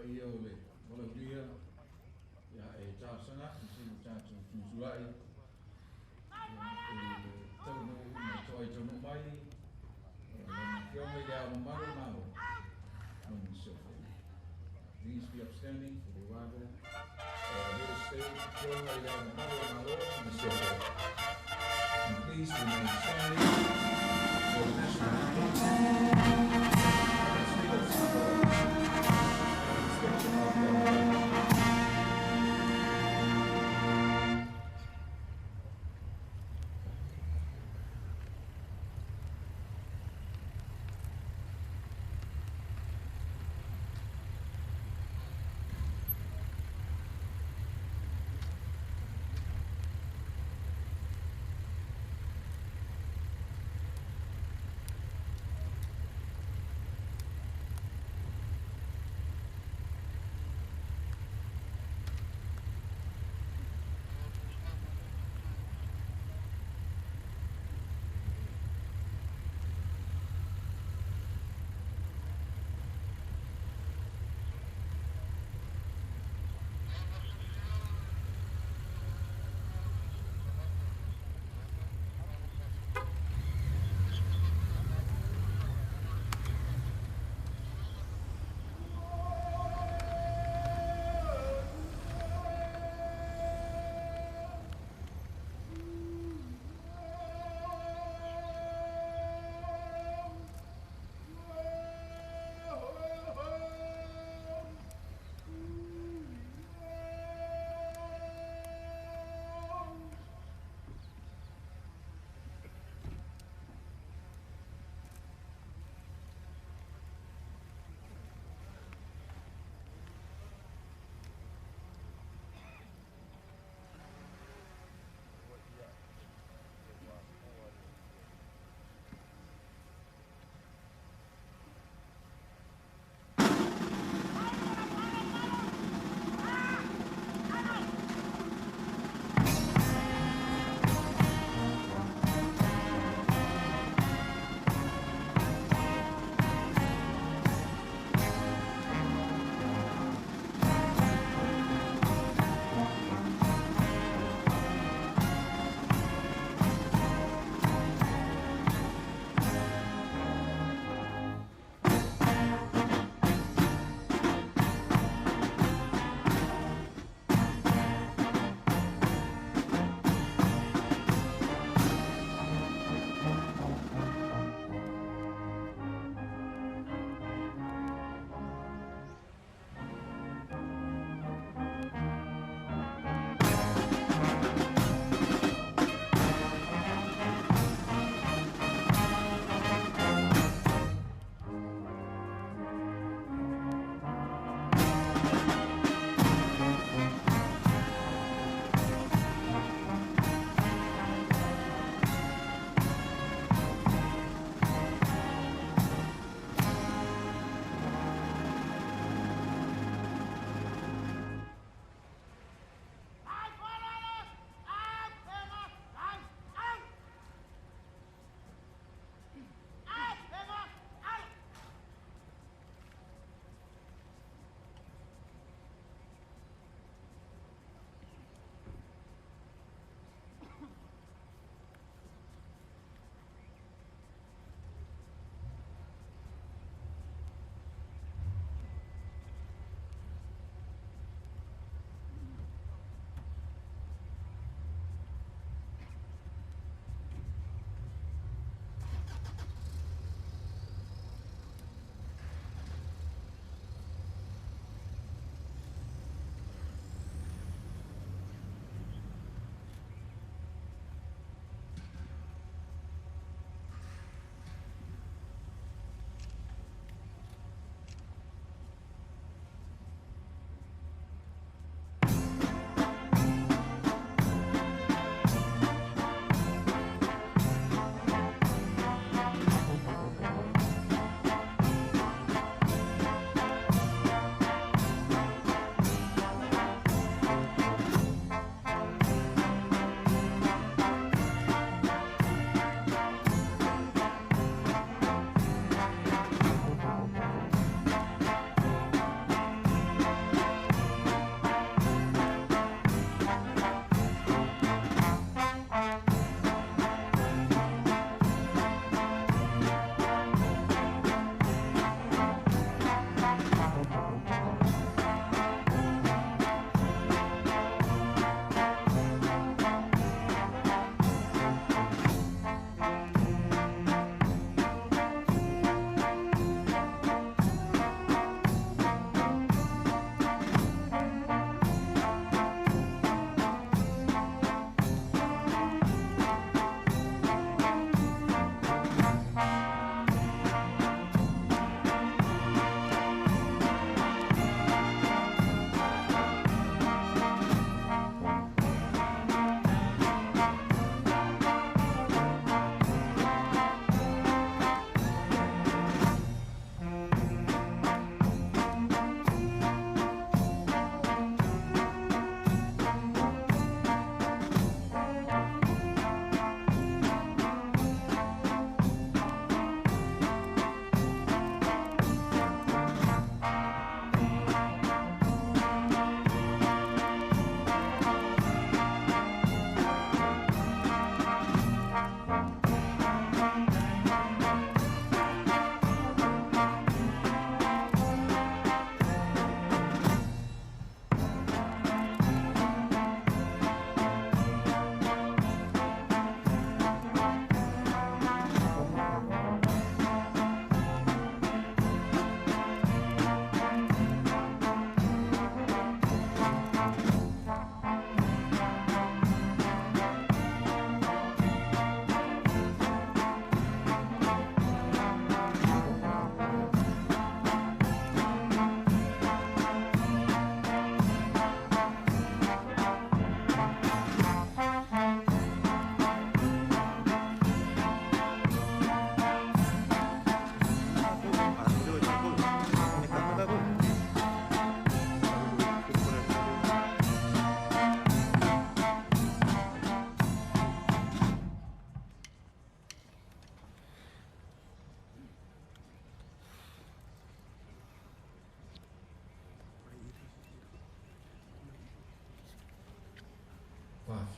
Paia o le valaaulia, ia, e talosaga atu se i o tatou tutulai, ia, i le taunuu ma toai taunuu mai Lana Afioga i Le Ao Mamalu o le Malo ma le Masiofo. Please be upstanding for the arrival of Head of State, Afioga i Le Ao Mamalu o le Malo ma le Masiofo. And please remain standing for the national anthem and the State of Samoa and inspection of the.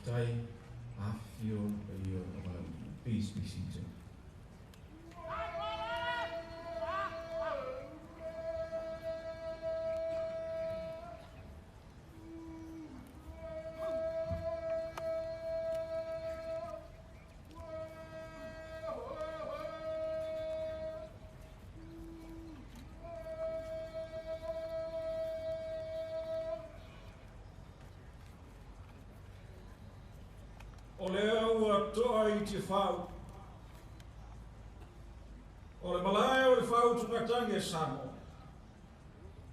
Faafetai, afifio le paia o valaauina. Please be seated. O lea ua toa i Tiafau, o le malae o le faautugatagi e Samoa,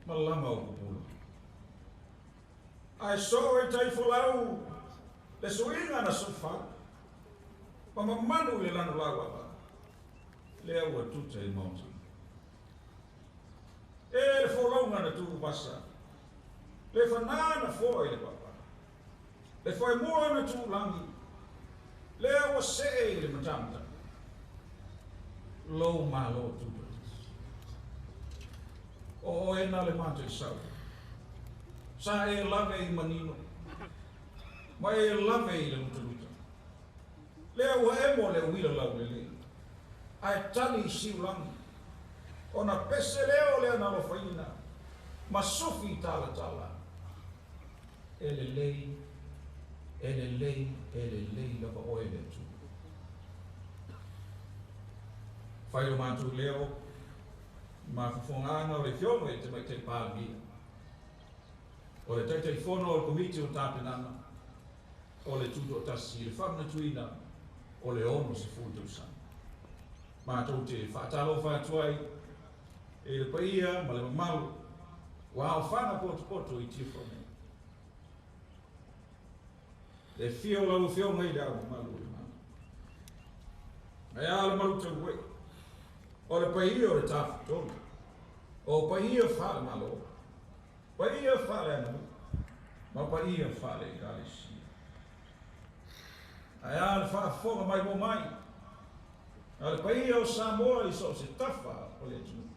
malama o pupula. Ae soo i tai folau le suiga na soufau, ma mamanu i le lanulau ava, lea ua tuta i maota. E le folauga na tuuvasa, le fanā na foa i le papa, le foemua na tuulagi, lea ua see i le matamata, lou Malo tutoatasi. O oe na le mataisau, sa e lave i manino, ma e lave i le lutaluta. Lea ua emo le uila laulelei, ae tali i siulagi, ona pese lea o le analofaina, ma sufi i talatala. E lelei, e lelei, e lelei lava oe le Atua. Fai lo matou leo ma fofogaaga o le Afioga i le Tamaitai Palemia, o le Taitaifono o le Komiti o Tapenaga o le Tutoatasi i le faamanatuina o le 60 tausaga. Matou te faatalofa atu ai i le paia ma le mamalu ua aofaga potopoto i Tiafau nei. Le afio o lau Afioga i le Ao Mamalu o le Malo. Ae a le malu tauai o le paia o le Tafatolu, o paia faale-Malo, paia faale-aganuu, ma paia faale-Ekalesia. Ae a le faafofoga maimoa mai a le paia o Samoa i so o se tafa o le atunuu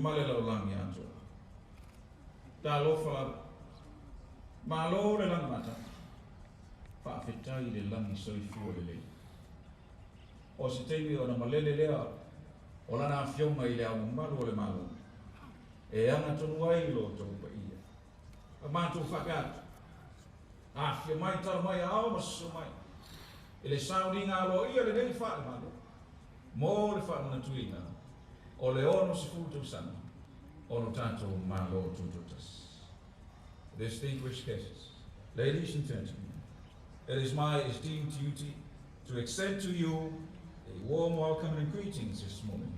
ma le lalolagi atoa. Talofa lava, malo le lagimata, faafetai i le lagi soifua lelei. O se taimi ona malele lea o lana Afioga i le Ao Mamalu o le Malo, e agatonu ai lo outou paia. A matou faapea atu, afifio mai, tala mai aao ma soso mai, i le sauniga aloaia lenei faale-Malo, mo le faamanatuina o le 60 tausaga o lo tatou Malo Tutoatasi. Distinguished guests, ladies and gentlemen, it is my esteemed duty to extend to you a warm welcome and greetings this morning.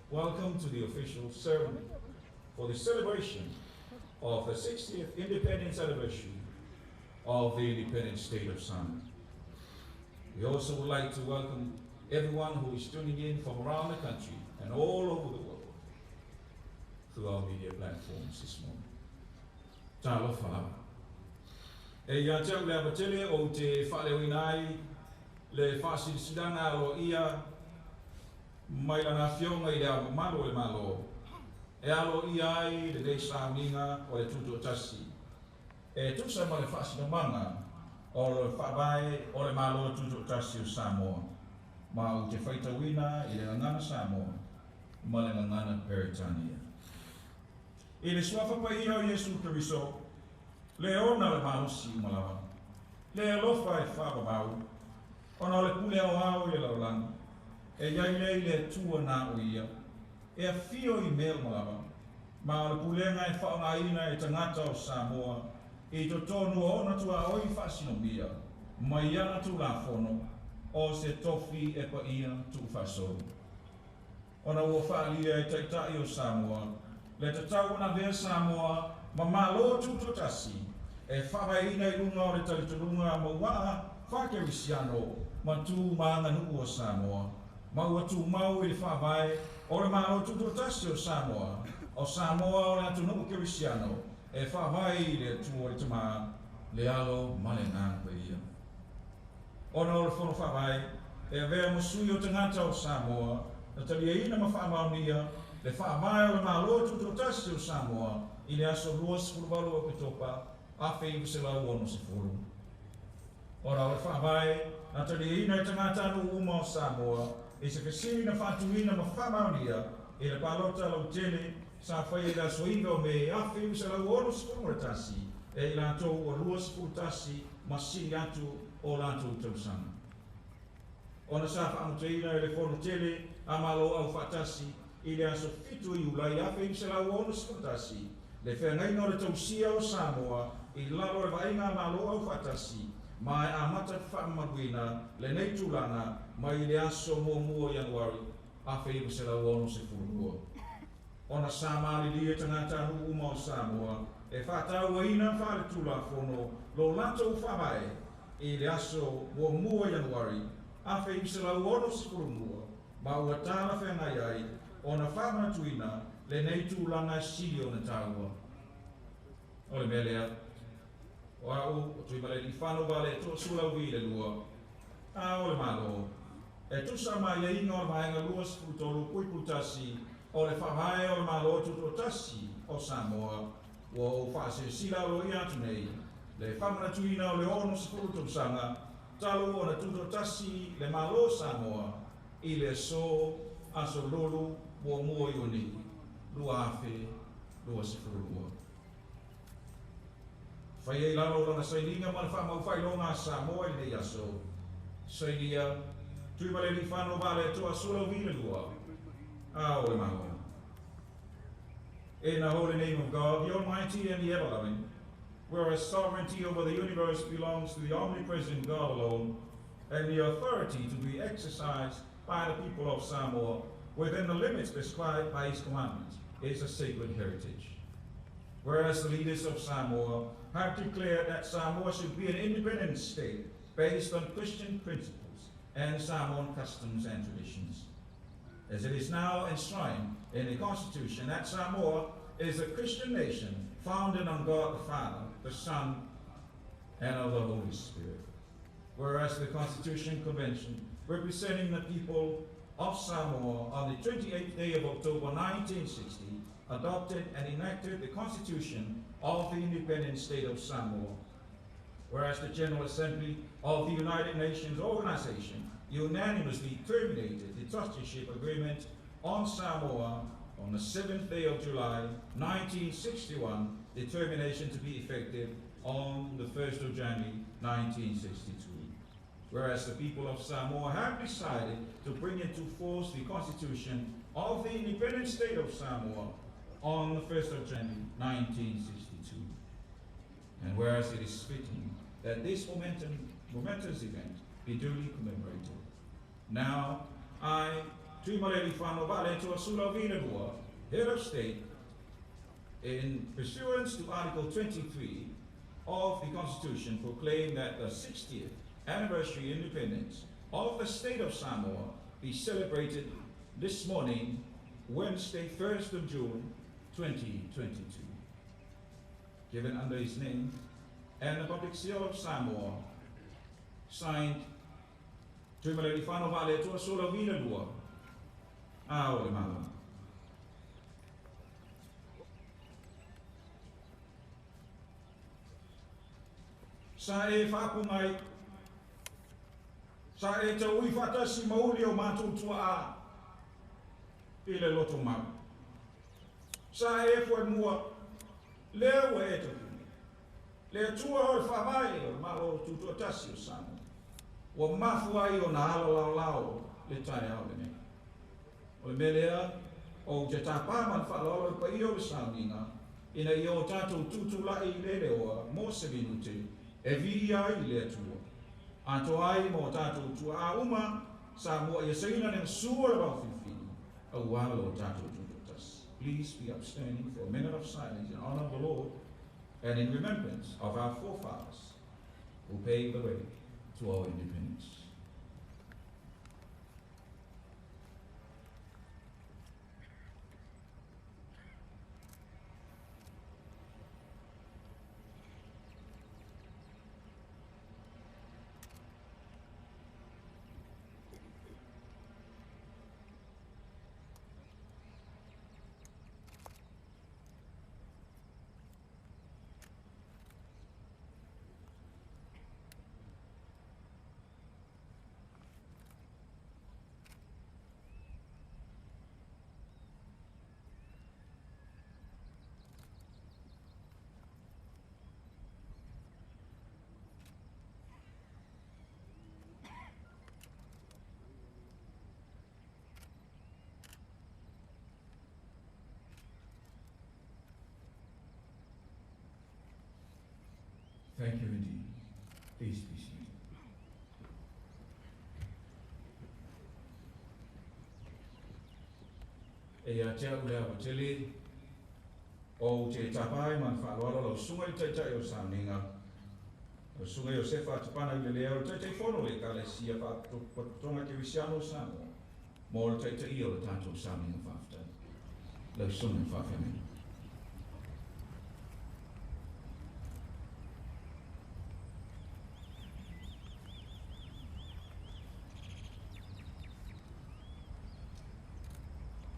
Welcome to the official ceremony for the celebration of the 60th independence anniversary of the independent state of Samoa. We also would like to welcome everyone who is tuning in from around the country and all over the world through our media platforms this morning. Talofa lava. E ia te au le ava tele ou te faaleoina ai le faasilasilaga aloaia mai lana Afioga i le Ao Mamalu o le Malo, e aloaia ai lenei sauniga o le Tutoatasi, e tusa ma le faasilamaga o le Faavae o le Malo Tutoatasi o Samoa, ma ou te faitauina i le gagana Samoa ma le gagana Peretania. I le suafa paia o Iesu Keriso, le ona le malosi uma lava, le alofa e faavavau, ona o le pule aoao i le lalolagi, e i ai lea i le Atua na o ia, e afio i mea uma lava, ma o le pulega e faaaogaina e tagata o Samoa i totonu o ona tuaoi faasinomia, ma i ana tulafono, o se tofi e paia tuufaasolo. Ona ua faaalia e taitai o Samoa le tatau ona avea Samoa ma Malo Tutoatasi e faavaeina i luga o le talitonuga mauaa faakerisiano ma tu ma aganuu o Samoa, ma ua tumau i le Faavae o le Malo Tutoatasi o Samoa, o Samoa o le atunuu kerisiano e faavae i le Atua le Tamā, le Alo ma le Agaga Paia. Ona o le Fono Faavae e avea ma sui o tagata o Samoa na taliaina ma faamaonia le Faavae o le Malo Tutoatasi o Samoa i le aso 28 o Oketopa 1960. Ona o le faavae na taliaina e tagatanuu uma o Samoa i se fesili na faatuina ma faamaonia i le palota lautele sa faia i le aso 9 o Me 1961 e i latou ua 21 ma sili atu o latou tausaga. Ona sa faamutaina e le fono tele a Malo Aufaatasi i le aso 7 Iulai 1961 le feagaiga o le tausia o Samoa i lalo o le vaaiga a Malo Aufaatasi ma e amata faamamaluina lenei tulaga mai le aso 1 Ianuari 1962. Ona sa malilie tagatanuu uma o Samoa e faatauaina faale-tulafono lo latou faavae i le aso 1 Ianuari 1962 ma ua talafeagai ai ona faamanatuina lenei tulaga e sili ona taua. O le mea lea, o au o Tuimalealiifano Vaaletoa Sualauvi le lua, a o le Malo, e tusa ma aiaiga o le vaega 23.1 o le faavae o le Malo Tutoatasi o Samoa, ua ou faasilasila aloaia atu nei le faamanatuina o le 60 tausaga talu ona tutoatasi le Malo o Samoa i le aso aso Lulu 1 Iuni 2022. Faia i lalo o lana sainiga ma le faamaufailoga a Samoa i lenei aso. Sainia, Tuimalealiifano Vaaletoa Sualauvi le lua, a o le Malo. In the holy name of God, the Almighty and the ever-loving, whereas sovereignty over the universe belongs to the omnipresent God alone, and the authority to be exercised by the people of Samoa within the limits prescribed by his commandments is a sacred heritage. Whereas the leaders of Samoa have declared that Samoa should be an independent state based on Christian principles and Samoan customs and traditions. As it is now enshrined in the Constitution that Samoa is a Christian nation founded on God the Father, the Son, and of the Holy Spirit. Whereas the Constitution Convention, representing the people of Samoa on the 28th day of October 1960, adopted and enacted the Constitution of the Independent State of Samoa. Whereas the General Assembly of the United Nations Organization unanimously terminated the trusteeship agreement on Samoa on the 7th day of July 1961, the termination to be effective on the 1st of January 1962. Whereas the people of Samoa have decided to bring into force the Constitution of the Independent State of Samoa on the 1st of January 1962. And whereas it is fitting that this momentous event be duly commemorated. Now, I, Tuimalealiifano Vaaletoa Sualauvi le Lua, Head of State, in pursuance to Article 23 of the Constitution, proclaim that the 60th anniversary independence of the State of Samoa be celebrated this morning, Wednesday, 1st of June, 2022. Given under his name and the public seal of Samoa, signed Tuimalealiifano Vaaletoa Sualauvi le Lua, a o le Malo. Sa e faapu mai, sa e tau'i faatasi ma uli o matou tuaa i le loto mau. Sa e foemua, lea ua e tapuni. Le Atua o le faavae o le Malo Tutoatasi o Samoa. Ua mafua ai ona alo laolao le taeao lenei. O le mea lea, ou te tapā ma le faaaloalo le paia o le sauniga, ina ia o tatou tutula'i i le leoa mo se minute e viia ai le Atua. Atoa ai ma o tatou tuaa uma sa mua ia saina le gasua le vaofilifili, auā lo tatou tutoatasi. Please be upstanding for a minute of silence in honor of the Lord and in remembrance of our forefathers who paved the way to our independence. Thank you indeed. Please be seated. E ia te au le ava tele, ou te tapa ai ma le faaaloalo lau Susuga i le Taitai o le Sauniga, lau Susuga Iosefa Atapana i le Lea o le Taitaifono o le Ekalesia Faalapotopotoga Kerisiano o Samoa, mo le taitaia o le tatou sauniga faafetai. Lau Susuga i le Faafeagaiga.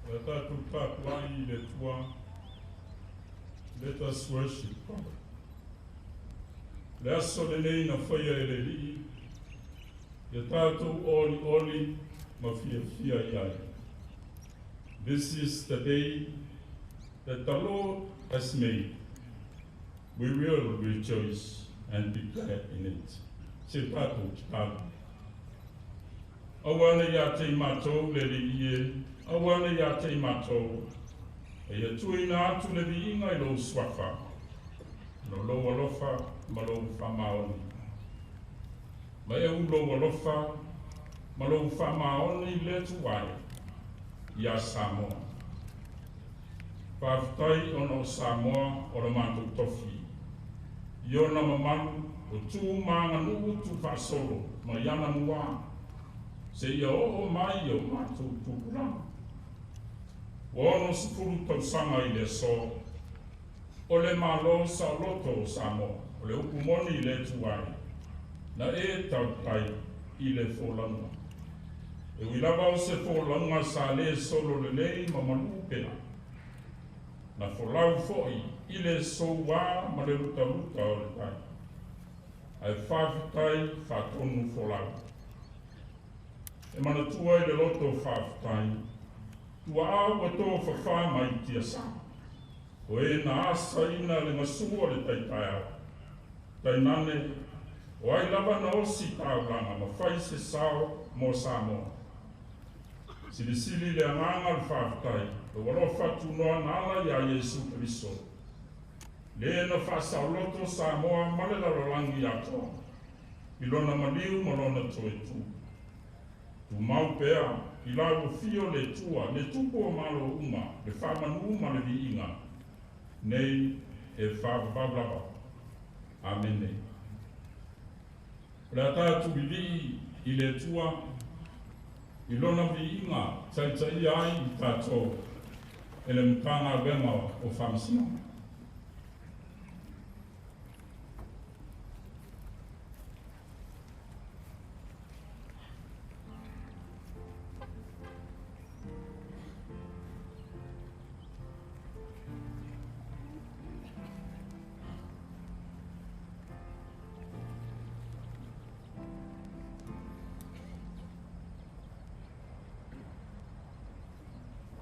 O le tatou tapuai i le Atua. Let us worship God. Le aso lenei na faia e le Alii, ia tatou olioli ma fiafia i ai. This is the day that the Lord has made. We will rejoice and be glad in it. Se tatou tatalo. Aua ne i ia te i matou le Alii e, aua ne i ia te i matou, a ia tuuina atu le viiga i lou suafa, ona o lou alofa ma lou faamaoni. Ma e u lou alofa ma lou faamaoni le Atua e, ia Samoa. Faafetai ona o Samoa o le matou tofi. I ona mamalu o tu ma aganuu tuufaasolo mai anamua seia oo mai i o matou tupulaga. Ua 60 tausaga i le aso, o le Malo saoloto o Samoa, o le upu moni le Atua e, na e tautai i le folauga. E ui lava o se folauga sa le solo lelei ma malū pea, na folau foi i le soua ma le lutaluta o le tai. Ae faafetai faatonu folau. E manatua i le loto faafetai, tuaa ua tofafā mai tiasa. O e na asaina le gasu o le tai taeao. Tainane, o ai lava na osi taulaga ma fai se sao mo Samoa. Silisili le agaga o le faafetai, lou alofa tunoa na ala iā Iesu Keriso. Le na faasaoloto Samoa ma le lalolagi atoa, i lona maliu ma lona toe tu. Tumau pea i lau afio le Atua, le Tupu o Malo uma, le faamanu ma le viiga, nei e faavavau lava. Amene. O le a tatou vivii i le Atua, i lona viiga taitaia ai i tatou e le Matagaluega o Faamasinoga.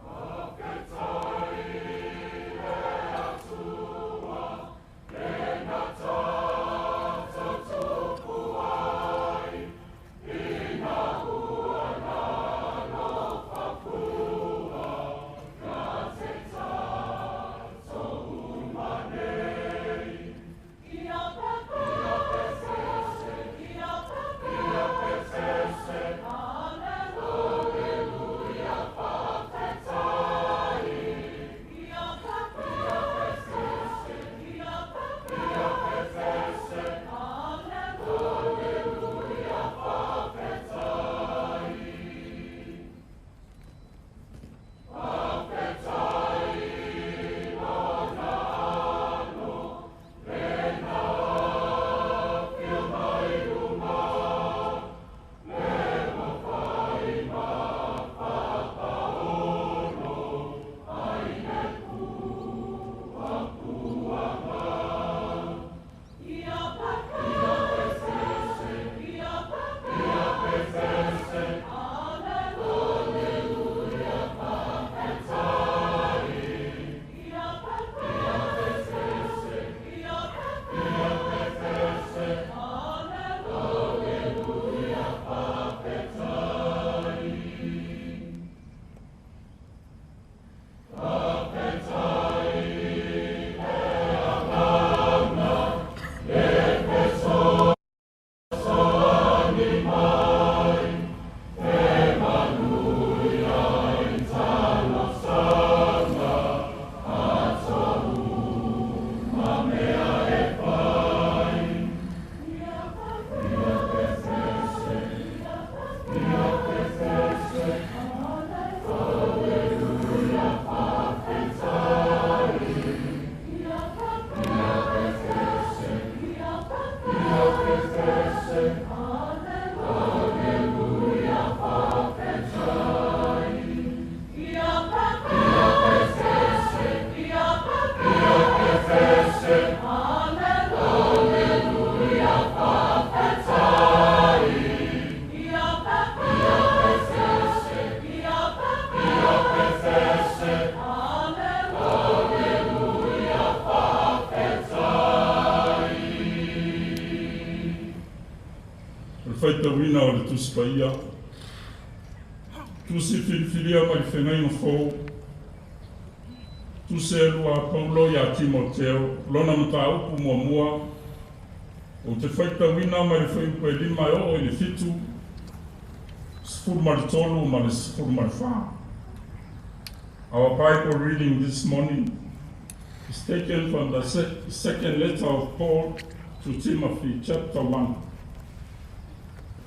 Faafetai i le faitauina o le Tusi Paia, Tusi filifilia mai le Feagaiga Fou, Tusi e lua a Paulo ia Timoteo, lona mataupu muamua, ou te faitauina mai le fuaiupu e 5 e oo i le 7, 13 ma le 14. Our Bible reading this morning is taken from the second letter of Paul to Timothy, chapter 1.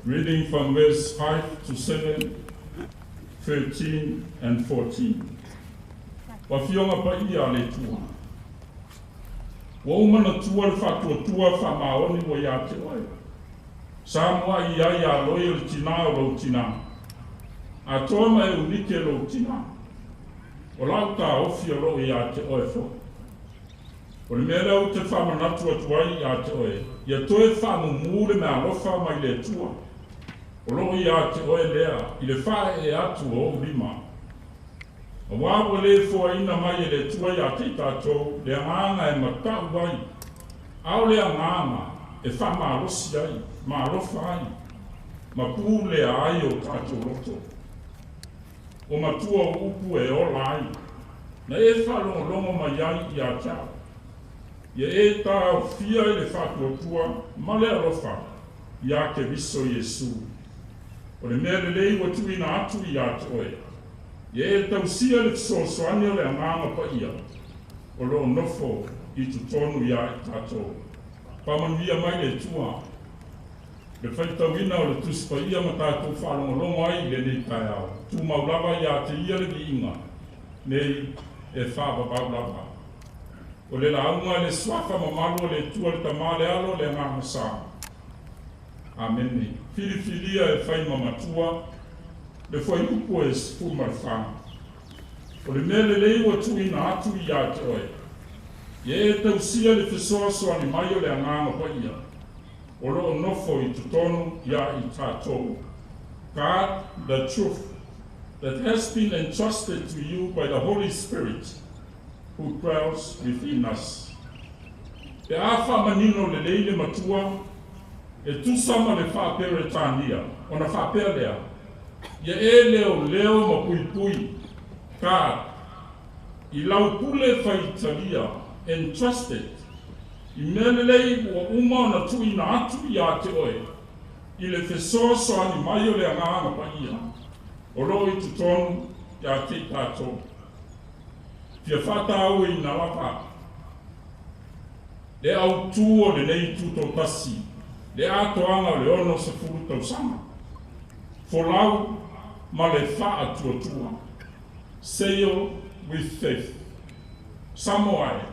Reading from verse 5 to 7, 13 and 14. O Afioga Paia a le Atua, ua ou manatua le faatuatua faamaoni ua ia te oe. Sa muai ai a loi o le tinā o lou tinā. Atoa ma Eunike lou tinā. O lau taofi o loo ia te oe foi. O le mea lea ou te faamanatu atu ai ia te oe, ia toe faamumū le meaalofa mai le Atua. O loo ia te oe lea i le faaee atu o ou lima. Auā ua lē foaina mai e le Atua ia te i tatou le agaga e mata'u ai, a o le agaga e faamalosi ai, ma alofa ai, ma pulea ai o tatou loto. O matua o upu e ola ai, na e faalogologo mai ai ia te au. Ia e taofia i le faatuatua ma le alofa ia Keriso Iesu. O le mea lelei ua tuuina atu ia te oe, ia e tausia le fesoasoani o le Agaga Paia o loo nofo i totonu ia i tatou. Faamanuia mai le Atua le faitauina o le Tusi Paia ma tatou faalogologo ai i lenei taeao. Tumau lava ia te ia le viiga nei e faavavau lava. O le lauga i le suafa mamalu o le Atua le Tamā, le Alo, le Agaga Sa. Amene. Filifilia e fai ma matua, le fuaiupu e 14. O le mea lelei ua tuuina atu ia te oe, ia e tausia le fesoasoani mai o le Agaga Paia o loo nofo i totonu ia i tatou. Guard the truth that has been entrusted to you by the Holy Spirit who dwells within us. Pe a faamanino lelei le matua e tusa ma le faaperetania ona faapea lea, ia e leoleo ma puipui, guard, i lau pule faitalia, entrusted, i mea lelei ua uma ona tuuina atu ia te oe i le fesoasoani mai o le Agaga Paia o loo i totonu ia te i tatou. Fia faatauaina lava le autū o lenei tutotasi, le atoaga o le 60 tausaga. Folau ma le faatuatua. Sail with faith. Samoa e,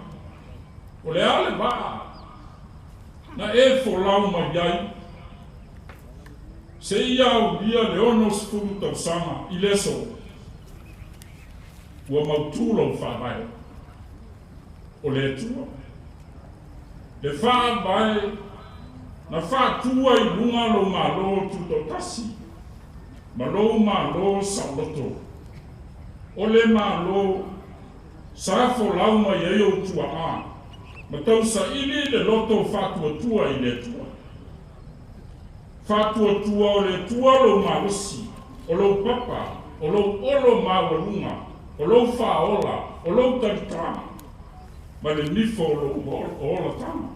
o le a le vaa na e folau mai ai seia aulia le 60 tausaga i le aso? Ua mautū lou faavae o le Atua. Le faavae na faatua i luga lou Malo Tutoatasi ma lou Malo saoloto. O le Malo sa folau mai ai ou tuaa ma tausaili le loto faatuatua i le Atua. Faatuatua o le Atua lou malosi, o lou papa, o lou olo maualuga, o lou faaola, o lou talitā, ma le nifo o lou olataga.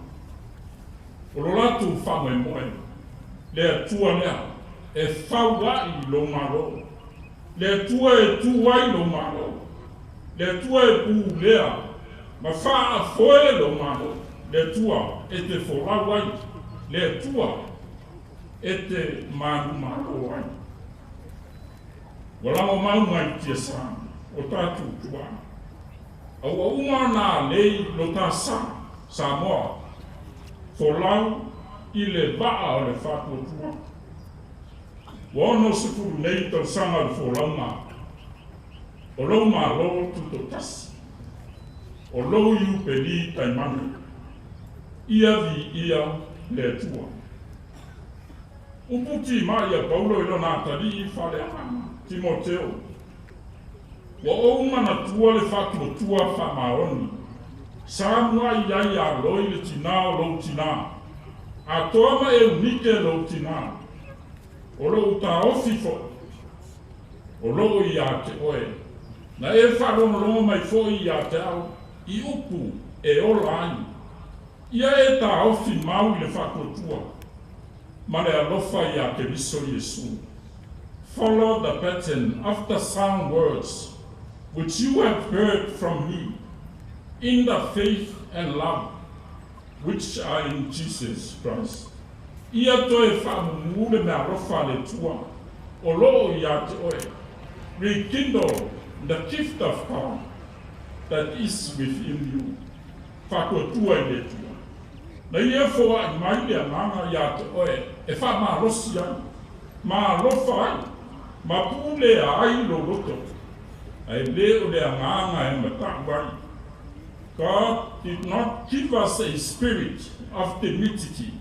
O lo latou faamoemoe, le Atua lea e fau ai lou Malo, le Atua e tu ai lou Malo, le Atua e pulea ma faafoe lou Malo, le Atua e te folau ai, le Atua e te manumalo ai. Ua lago mauga i tiasa o tatou tuaa, a ua uma ona alei lo ta sa, Samoa, folau i le vaa o le faatuatua. Ua 60 nei tausaga o le folauga o lou Malo Tutoatasi, o lou Iupeli taimane. Ia viia le Atua. Upu timai a Paulo i lona atalii faaleagaga, Timoteo, ua ou manatua le faatuatua faamaoni sa muai ai a loi le tinā o lou tinā, atoa ma Eunike lou tinā. O lo'u taofi fo'i o lo'o iā te oe, na e faalogologo mai fo'i iā te au i upu e ola ai. Ia e taofi mau i le faatuatua ma le alofa iā Keriso Iesu. Follow the pattern of the sound words which you have heard from me in the faith and love which are in Jesus Christ. Ia toe faamumū le meaalofa a le Atua o loo iā te oe. Rekindle the gift of God that is within you. Faatuatua i le Atua. Na ia foa'i mai le Agaga iā te oe e faamalosi ai, ma alofa ai, ma pulea ai lou loto, ae lē o le agaga e mata'u ai. God did not give us a spirit of timidity,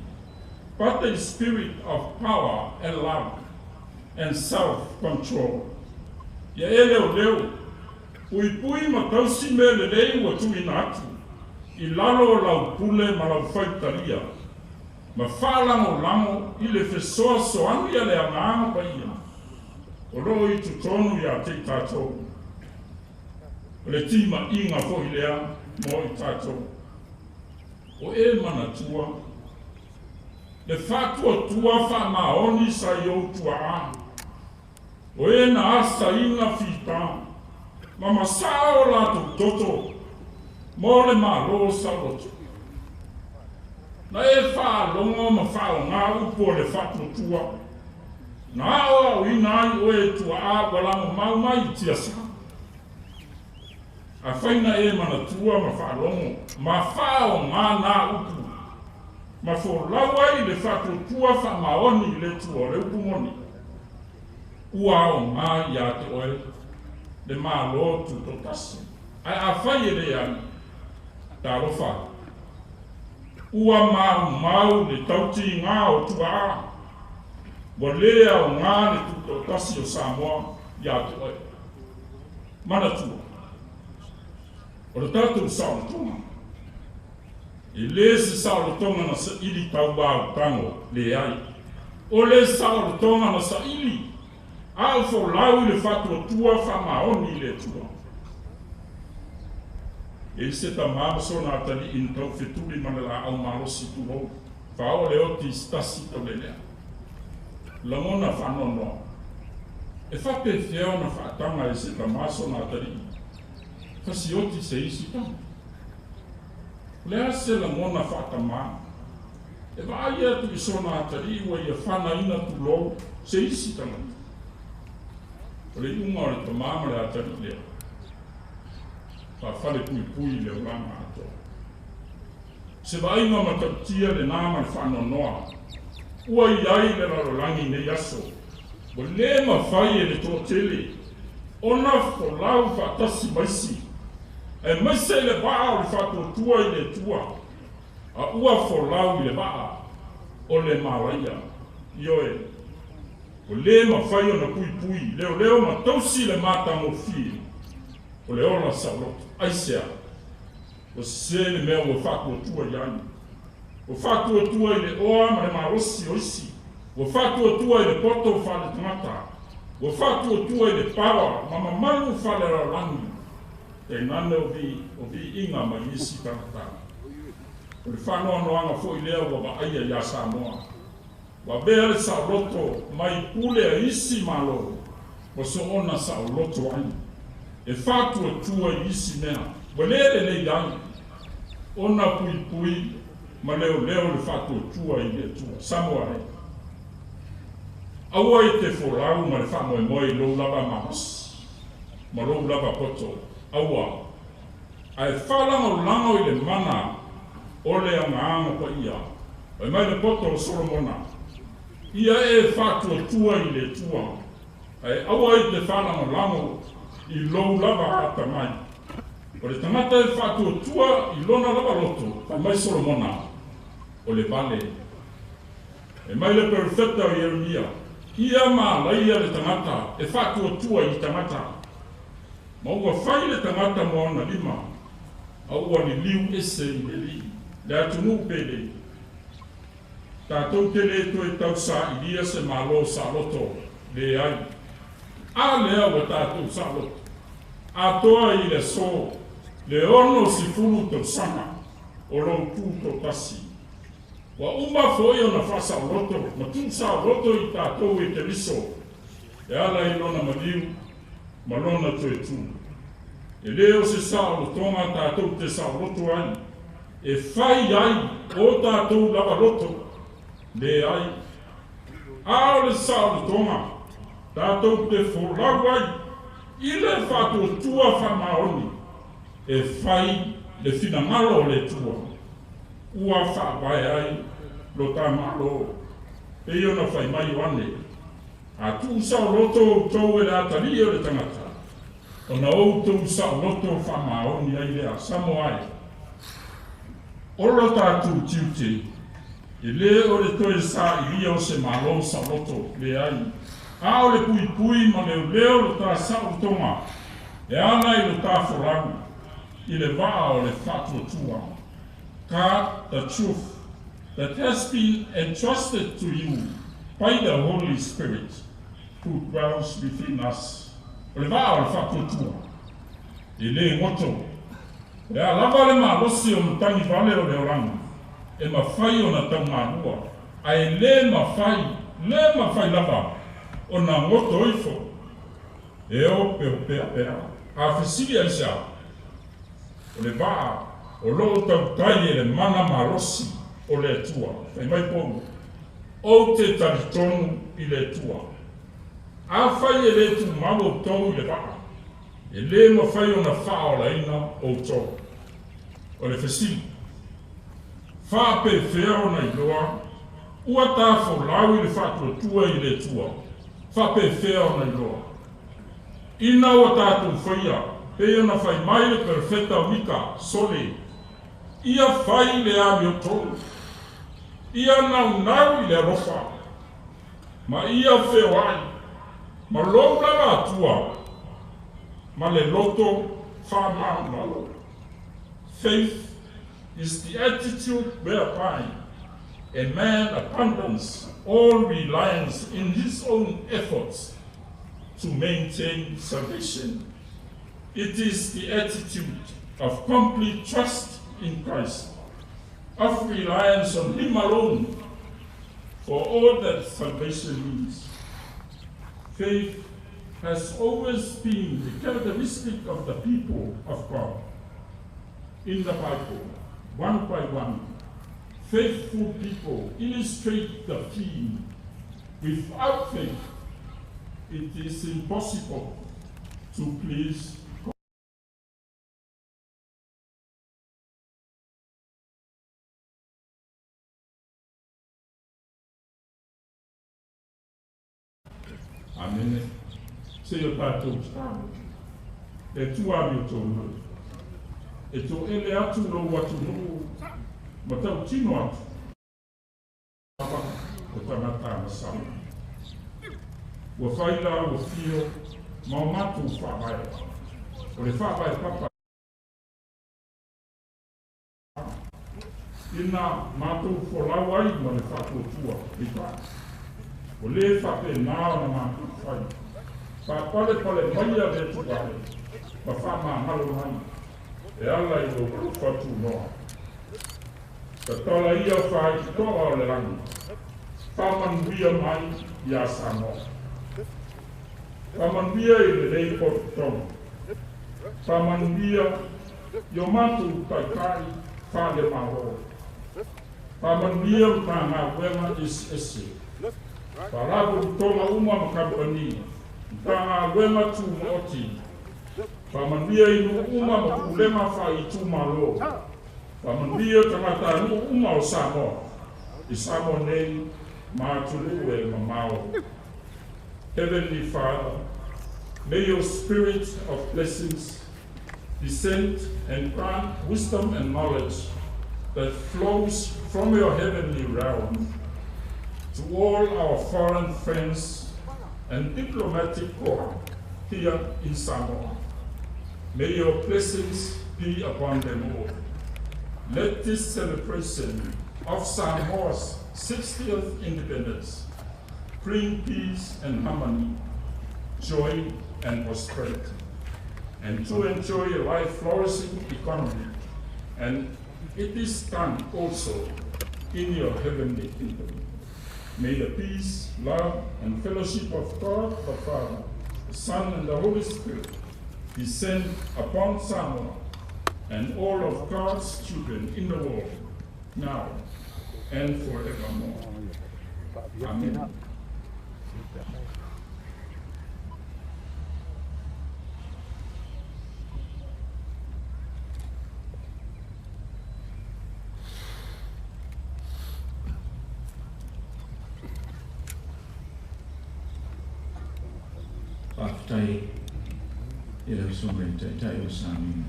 but a spirit of power and love and self-control. Ia e leoleo, puipui ma tausi mea lelei ua tuuina atu i lalo o lau pule ma lau faitalia, ma faalagolago i le fesoasoani a le Agaga Paia o loo i totonu iā te i tatou. O le tima'iga fo'i lea mo i tatou. O e manatua le faatuatua faamaoni sa i ou tua'a, o e na asaina fitā ma masa'a o latou toto mo le Mālō saoloto. Na e faalogo ma faaogā upu o le faatuatua na aoaoina ai oe e tua'a ua lagomau mai i tiasa. Afai na e manatua ma faalogo ma faaogā nā upu ma folau ai le faatuatua faamaoni i le Atua o le upu moni, ua aogā iā te oe le Mālō Tutoatasi. Ae afai e leai, talofa, ua maumau le tautigā o tua'a, ua lē aogā le Tutoatasi o Samoa iā te oe. Manatua, o le tatou saolotoga, e lē se saolotoga na saili tauā utago, leai, o le saolotoga na saili a o folau i le faatuatua faamaoni i le Atua. E i se tamā ma sona atalii na taufetuli ma le laau malosi tulou, faaoo le oti i se tasi taulelea. Lagona faanoanoa, e faapefea ona faataga e se tamā sona atalii fasioti se isi tama? O le a se lagona faatamā e vaai atu i sona atalii ua ia fanaina tulou se isi tagata? O le iuga o le tamā ma le atalii lea, faafalepuipui i le olaga atoa. Se vaaiga matautia lenā ma le faanoanoa ua i ai le lalolagi i nei aso, ua lē mafai e le toatele ona folau faatasi ma isi, aemaise i le vaa o le faatuatua i le Atua, a ua folau i le vaa o le malaia. Ioe, ua lē mafai ona puipui, leoleo ma tausi le matagofie o le ola saoloto. Aisea? Ua sesē le mea ua faatuatua i ai. Ua faatuatua i le oa ma le malosi o isi. Ua faatuatua i le poto faaletagata. Ua faatuatua i le paoa ma mamalu faalelalolagi, tainane o vi, o viiga mai isi tagata. O le faanoanoaga foi lea ua vaaia iā Samoa. Ua avea le saoloto mai pule a isi Malo ua soona saoloto ai e faatuatua i isi mea ua lē lelei ai ona puipui ma leoleo le faatuatua i le Atua. Samoa e! Aua i te folau ma le faamoemoe i lou lava malosi ma lou lava poto, aua, ae faalagolago i le mana o le Agaga Paia. Fai mai le poto o Solomona, Ia e faatuatua i le Atua, ae aua i te faalagolago i lou lava atamai. O le tagata e faatuatua i lona lava loto, fai mai Solomona, o le vale. Fai mai le perofeta o Ieremia, Ia malaia le tagata e faatuatua i tagata, ma ua fai le tagata mo ona lima, a ua liliu ese i le alii, le atunuu pele. Tatou te lē toe tausa'ilia se mālō sa'aloto, leai. A lea ua tatou sa'aloto atoa i le aso le 60 tausaga o lou tuto'atasi. Ua uma fo'i ona fa'asa'oloto ma tu'usa'oloto i tatou e Keriso e ala i lona maliu ma lona toetū. E lē o se sa'olotoga tatou te sa'oloto ai e fai ai o tatou lava loto, leai, a o le sa'olotoga tatou te folau ai i le fa'atuatua fa'amaoni e fai le finagalo o le Atua ua fa'avae ai lo tā Mālō, pei ona fai mai Ioane, a tu'usaoloto outou e le atalii o le tagata, ona outou sa'oloto fa'amaoni ai lea. Samoa e, o lo tatou tiute e lē o le toe sa'ilia o se mālō sa'oloto, leai, a o le puipui ma leoleo lo tā sa'olotoga e ala i lo tā folau i le va'a o le fa'atuatua. Guard the truth that has been entrusted to you by the Holy Spirit who dwells within us. O le va'a o le fa'atuatua e lē goto e a lava le malosi o matagi vale o le olaga e mafai ona taumalua, ae lē mafai, lē mafai lava ona goto ifo e o peopeapea a fesili ai sea. O le va'a o lo'o tautai e le mana malosi o le Atua. Fai mai Paulo, ou te talitonu i le Atua, afai e lē tumau outou i le va'a, e lē mafai ona fa'aolaina outou. O le fesili, fa'apefea ona iloa ua tafolau i le fa'atuatua i le Atua? Fa'apefea ona iloa? Ina ua tatou faia pei ona fai mai le perofeta o Mika, sole, ia fai le amiotonu, ia naunau i le alofa, ma ia feoai ma lou lava Atua ma le loto fa'amaualalo. Faith is the attitude whereby a man abandons all reliance in his own efforts to maintain salvation. It is the attitude of complete trust in Christ, of reliance on Him alone for all that salvation means. Faith has always been the characteristic of the people of God. In the Bible, one by one, faithful people illustrate the theme. Without faith, it is impossible to please God. Amene. Se o tātou tatalo. E Atua amiotonu e to'ele atu lou atunuu ma tautino atu o tagata masalo. Ua fai la ua fio ma o matou fa'avae. O le fa'avae papa ina matou folau ai ma le fa'atuatua peitai. O lē fa'apēnā ona matou fai. Fa'apalepale maia le Atua e ma fa'amagalo mai e ala i lou alofa tunoa. Tatala ia fa'aitoto'a o le lagi. Fa'amanuia mai iā Samoa. Fa'amanuia i lenei pototoga. Fa'amanuia i o matou taitai fa'alemālō. Fa'amanuia Matagaluega eseese. Fa'alapotopotoga uma ma kamupani. Matagaluega tumaoti. Fa'amanuia i nu'u uma ma pulega fa'aitumālō. Fa'amanuia tagatanu'u uma o Samoa. I Samoa nei ma atunu'u e mamao. Heavenly Father, may your spirit of blessings descend and grant wisdom and knowledge that flows from your heavenly realm to all our foreign friends and diplomatic corps here in Samoa. May your blessings be upon them all. Let this celebration of Samoa's 60th independence bring peace and harmony, joy and prosperity, and to enjoy a life flourishing economy. And it is done also in your heavenly kingdom. May the peace, love, and fellowship of God the Father, the Son, and the Holy Spirit descend upon Samoa and all of God's children in the world, now and forevermore. Amen. Faafetai i lau Susuga i le Taitai o le Sauniga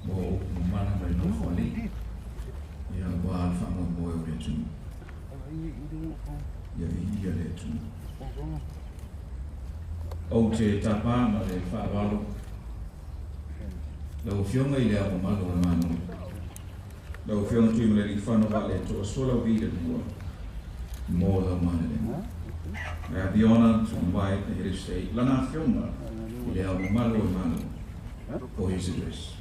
mo upu mamala ma le Nofoalii aua le faamoemoe o le atunuu. Ia viia le atunuu. Ou te tapa ma le faaaloalo lau Afioga i Le Ao Mamalu o le Malo, lau Afioga Tuimalealiifano Vaaletoa Sualauvi le Lua, mo lau malelega. I have the honor to invite the Head of State, Lana Afioga i Le Ao Mamalu o le Malo, for his address.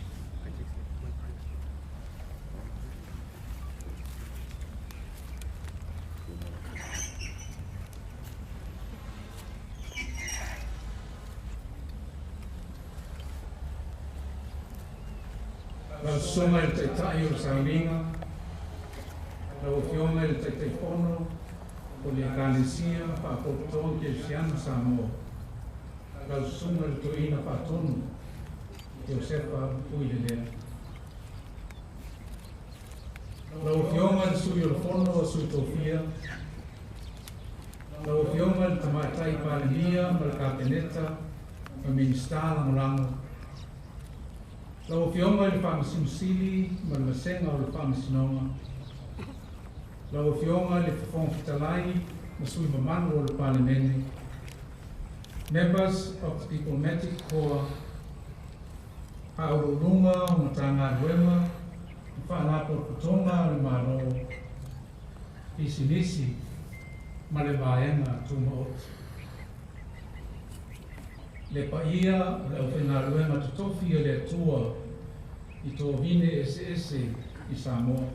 Lau Susuga i le Taitai o le Sauniga, lau Afioga i le Taitaifono o le Ekalesia Faapotopotoga Kerisiano Samoa, lau Susuga i le Toeaina Faatonu Iosefa Uilelea. Lau Afioga i le Sui o le Fono a Sui Tofia, lau Afioga i le Tamaitai Palemia ma le Kapeneta ma Minisita Lagolago, lau Afioga i le Faamasino Sili ma le Vasega o le Faamasinoga, lau Afioga i le Fofoga Fetalai ma sui mamalu o le Palemene, members of the Diplomatic Corps, Faauluuluga o Matagaluega ma Faalapotopotoga a le Malo, Pisinisi ma le Vaega Tumaoti. Le paia o le aufaigaluega totofi a le Atua i tovine eseese i Samoa.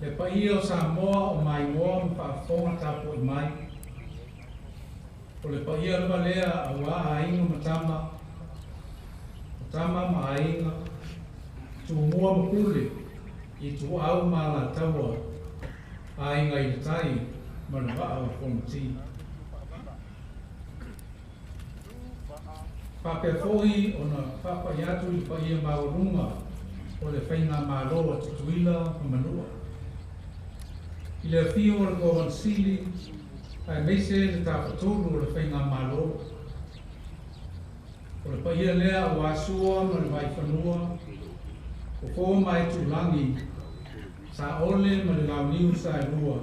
Le paia o Samoa o maimoa ma faafofoga tapuai mai. O le paia lava lea auā aiga ma tama, o tama ma aiga, Tumua ma Pule, Ituau ma Alataua, Aiga i le Tai ma le Vaa o Fonoti. Faapea foi ona faapai atu i le paia maualuga o le Faigamalo a Tutuila ma Manua. I le afio o le Kovana Sili aemaise le Tafatolu o le Faigamalo, o le paia lea aua Sua ma le Vaifanua, Fofo ma Aitulagi, Saole ma le Launiu Saelua,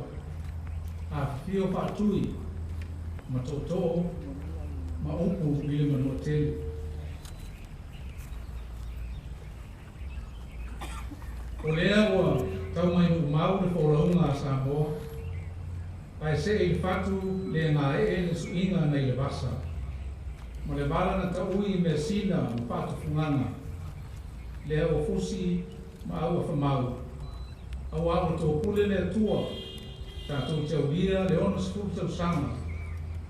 afifio Faatui ma Tootoo ma upu i le Manuatele. O lea ua tau mai nuumau le folauga a Samoa, ae see i le fatu le gaee le suiga nai le vasa, ma le vala na taui i measina ma faatufugaga, lea ua fusi ma auafamau, auā ua topule le Atua tatou te aulia le 60 tausaga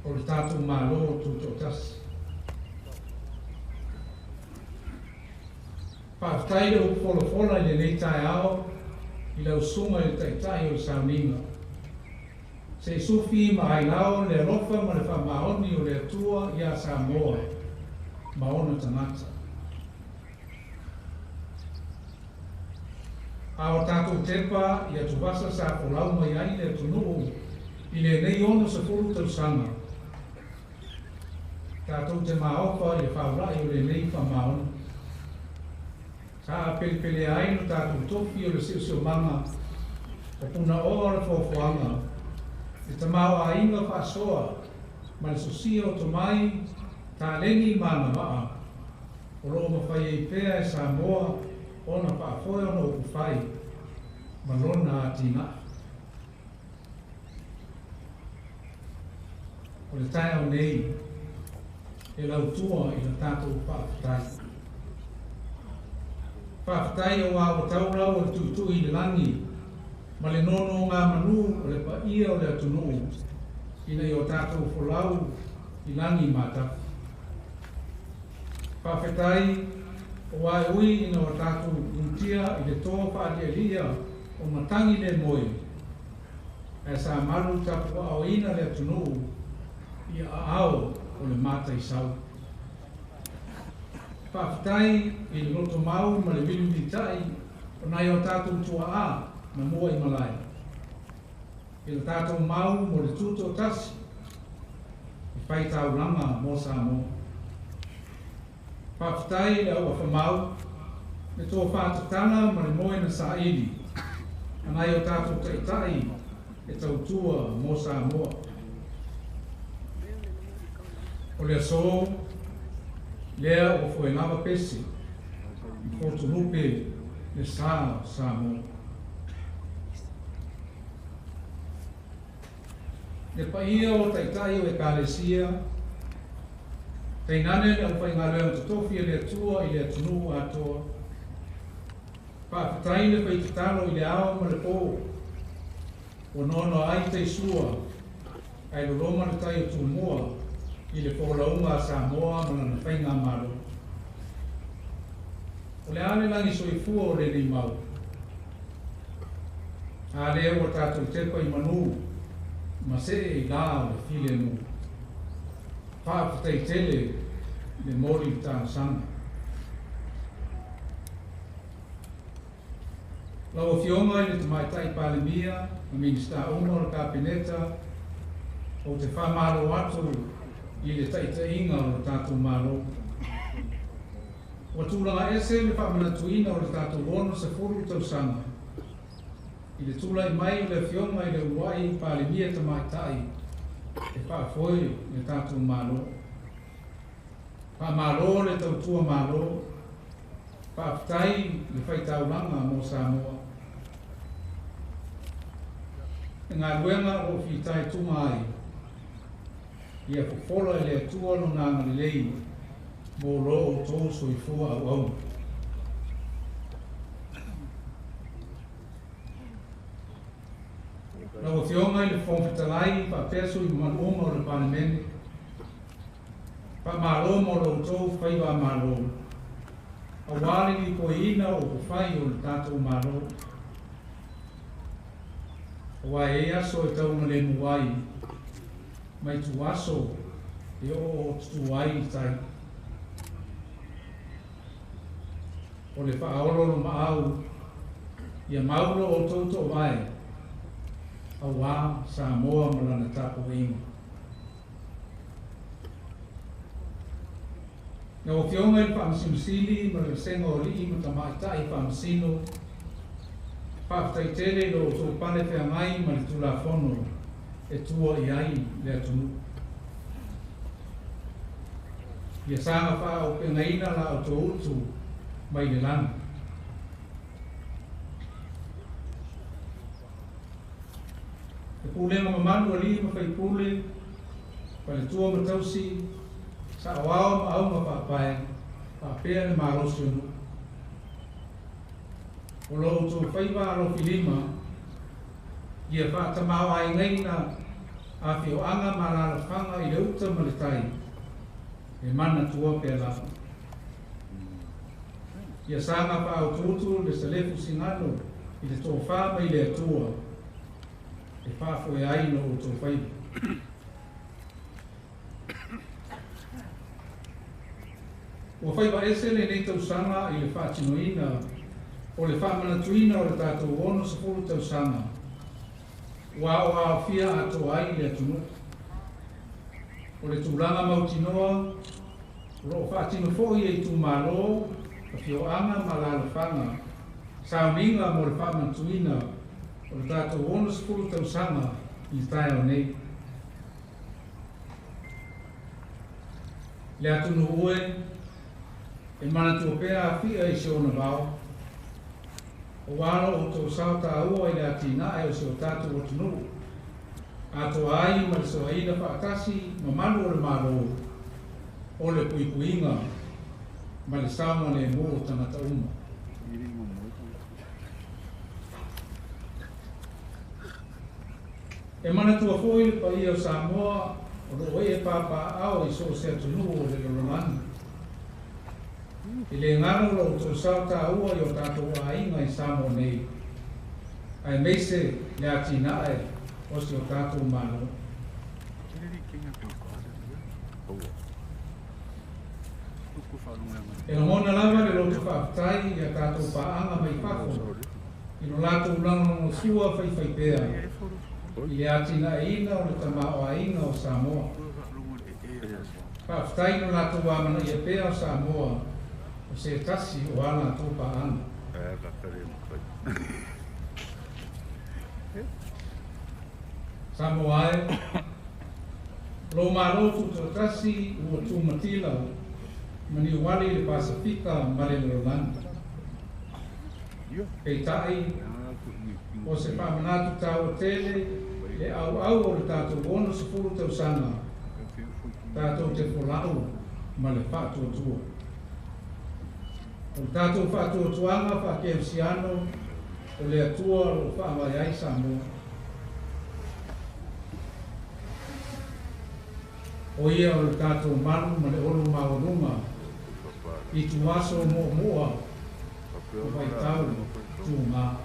o le tatou Malo Tutoatasi. Faafetai le upu folafola i lenei taeao i lau Susuga i le Taitai o le Sauniga. Se i sufi ma ailao le alofa ma le faamaoni o le Atua iā Samoa ma ona tagata. A o tatou tepa i atuvasa sa folau mai ai le atunuu i lenei 60 tausaga, tatou te maofa i le faulai o lenei faamaoni. Sa apelepelea ai lo tatou tofi o le siosiomaga, o punaoa o le foafoaga, le tamaoaiga faasoa ma le sosia o tomai, taleni ma agavaa, o loo mafai ai pea e Samoa ona faafoe ona upufai ma lona atinae. O le taeao nei e lautua i le tatou faafetai. Faafetai auā ua taulau o le tuitui i le lagi ma le nonōgāmanū o le paia o le atunuu ina ia o tatou folau i lagi matafi. Faafetai auā e ui ina ua tatou lutia i le to faalialia o matagi le moe, ae sa malu tapuaaoina le atunuu i aao o le mataisau. Faafetai i le lotomau ma le vilivilitai o nai o tatou tuaa na mua i malae. I le tatou mau mo le tutoatasi i faitaulaga mo Samoa. Faafetai i le auafamau, le tofā tatala ma le moe na saili, a nai o tatou taitai e tautua mo Samoa. O le aso, lea ua foe lava pese, i fotunupe le sa o Samoa. Le paia o taitai o Ekalesia, tainane le aufaigaluega totofi a le Atua i le atunuu atoa. Faafetai le faitatalo i le ao ma le pō, ua noanoa ai taisua, ae loloma le tai o Tumua i le folauga a Samoa ma lana faigamalo. O le a le lagi soifua o lenei mau? A lea ua tatou tepa i manū ma see i lā o le filemu. Faafetai tele le moli le talosaga. Lau Afioga i le Tamaitai Palemia ma Minisita uma o le Kapeneta, ou te faamalo atu i le taitaiga o le tatou Malo. Ua tulaga ese le faamanatuina o le tatou 60 tausaga i le tulai mai o le Afioga i le uluai Palemia Tamaitai e faafoe le tatou Malo. Faamalo le tautua Malo, faafetai le faitaulaga mo Samoa. E galuega o loo fitaituga ai, ia fofola e le Atua lona agalelei mo lo outou soifua auauna. Lau Afioga i le Fofoga Fetalai faapea sui usufono mamalu uma o le Palemene, faamalo mo lo outou faiva malo, auā le lipoiina o upufai o le tatou Malo. Auā e i ai aso e taugalemu ai, ma ituaso e ooootutu ai le tai. O le faaoloolomaau ia mau lo outou toovae, auā Samoa ma lana tapuaiga. Lau Afioga i le Faamasino Sili ma le Vasega o Alii ma Tamaitai Faamasino, faafetai tele i lo outou pale feagai ma le Tulafono e tua i ai le atunuu. Ia saga faaaupegaina la outou utu mai le lagi. Le pulega mamalu a alii ma faipule, faletua ma tausi, saoao ma auga faapae, faapea le malosi o nuu. O lo outou faiva alofilima, ia faatamaoaigaina afioaga ma alaalafaga i le uta ma le tai, e manatua pea lava. Ia saga faautuutu le salefu sigano i le tofā mai le Atua e faafoe ai lo outou faiva. Ua faiva ese lenei tausaga i le faatinoina o le faamanatuina o le tatou 60 tausaga ua aoaofia atoa ai le atunuu. O le tulaga mautinoa o loo faatino foi e itumalo, afioaga ma alaalafaga sauniga mo le faamanatuina o le tatou 60 tausaga i le taeao nei. Le atunuu e, e manatua pea Afia i si ona vao. Auā lo outou sao tāua i le atinae o si o tatou atunuu, atoa ai ma le soaina faatasi mamalu o le Malo, o le puipuiga ma le saogalemu o tagata uma. E manatua foi le paia o Samoa o loo ee papaaao i so o se atunuu o le lalolagi. E le galo lo outou sao tāua i o tatou aiga i Samoa nei, aemaise le atinae o si o tatou Malo. E lagona lava le loto faafetai i a tatou paaga mai fafo i lo latou lagolagosua faifaipea i le atinaeina o le tamaoaiga o Samoa. Faafetai i lo latou amanaia pea o Samoa o se tasi o a latou paaga. Samoa e, lou Malo Tutoatasi ua tumatila ma niuali i le Pasefika ma le lalolagi. Peitai, o se faamanatu taua tele le auau o le tatou 60 tausaga tatou te folau ma le faatuatua. O le tatou faatuatuaga faakerisiano o le Atua o loo faavae ai Samoa. O ia o le tatou malu ma le olo maualuga i ituaso muamua o vaitau tuga.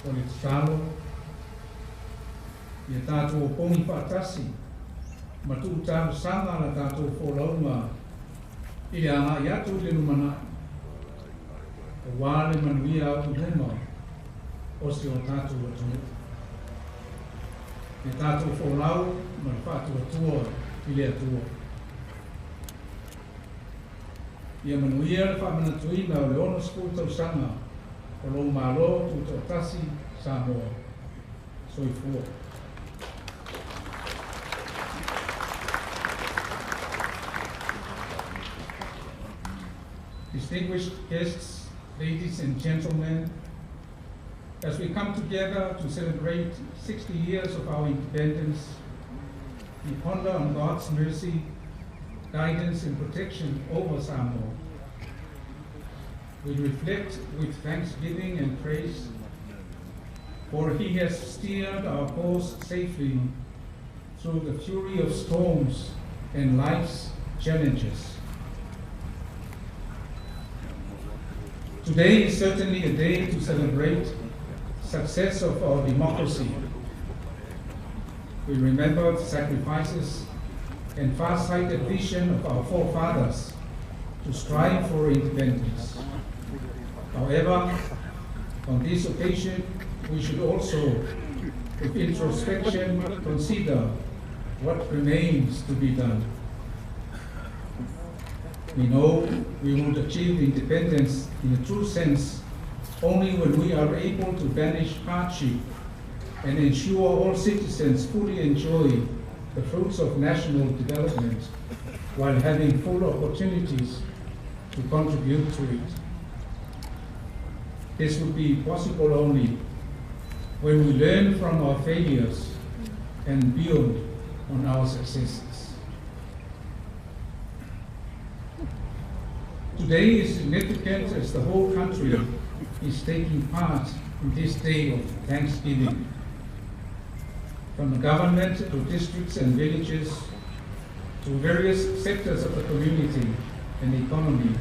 O le tatalo, ia tatou opogi faatasi ma tuutalosaga la tatou folauga i le agai atu i le lumanai, auā le manuia au i luma o si o tatou atunuu. Ia tatou folau ma le faatuatua i le Atua. Ia manuia le faamanatuina o le 60 tausaga o lou Malo Tutoatasi Samoa. Soifua. Distinguished guests, ladies and gentlemen, as we come together to celebrate 60 years of our independence, we ponder on God's mercy, guidance, and protection over Samoa. We reflect with thanksgiving and praise, for He has steered our course safely through the fury of storms and life's challenges. Today is certainly a day to celebrate success of our democracy. We remember the sacrifices and far-sighted vision of our forefathers to strive for independence. However, on this occasion, we should also, with introspection, consider what remains to be done. We know we would achieve independence in a true sense only when we are able to banish hardship and ensure all citizens fully enjoy the fruits of national development while having full opportunities to contribute to it. This would be possible only when we learn from our failures and build on our successes. Today is significant as the whole country is taking part in this day of thanksgiving. From the government to districts and villages, to various sectors of the community and economy,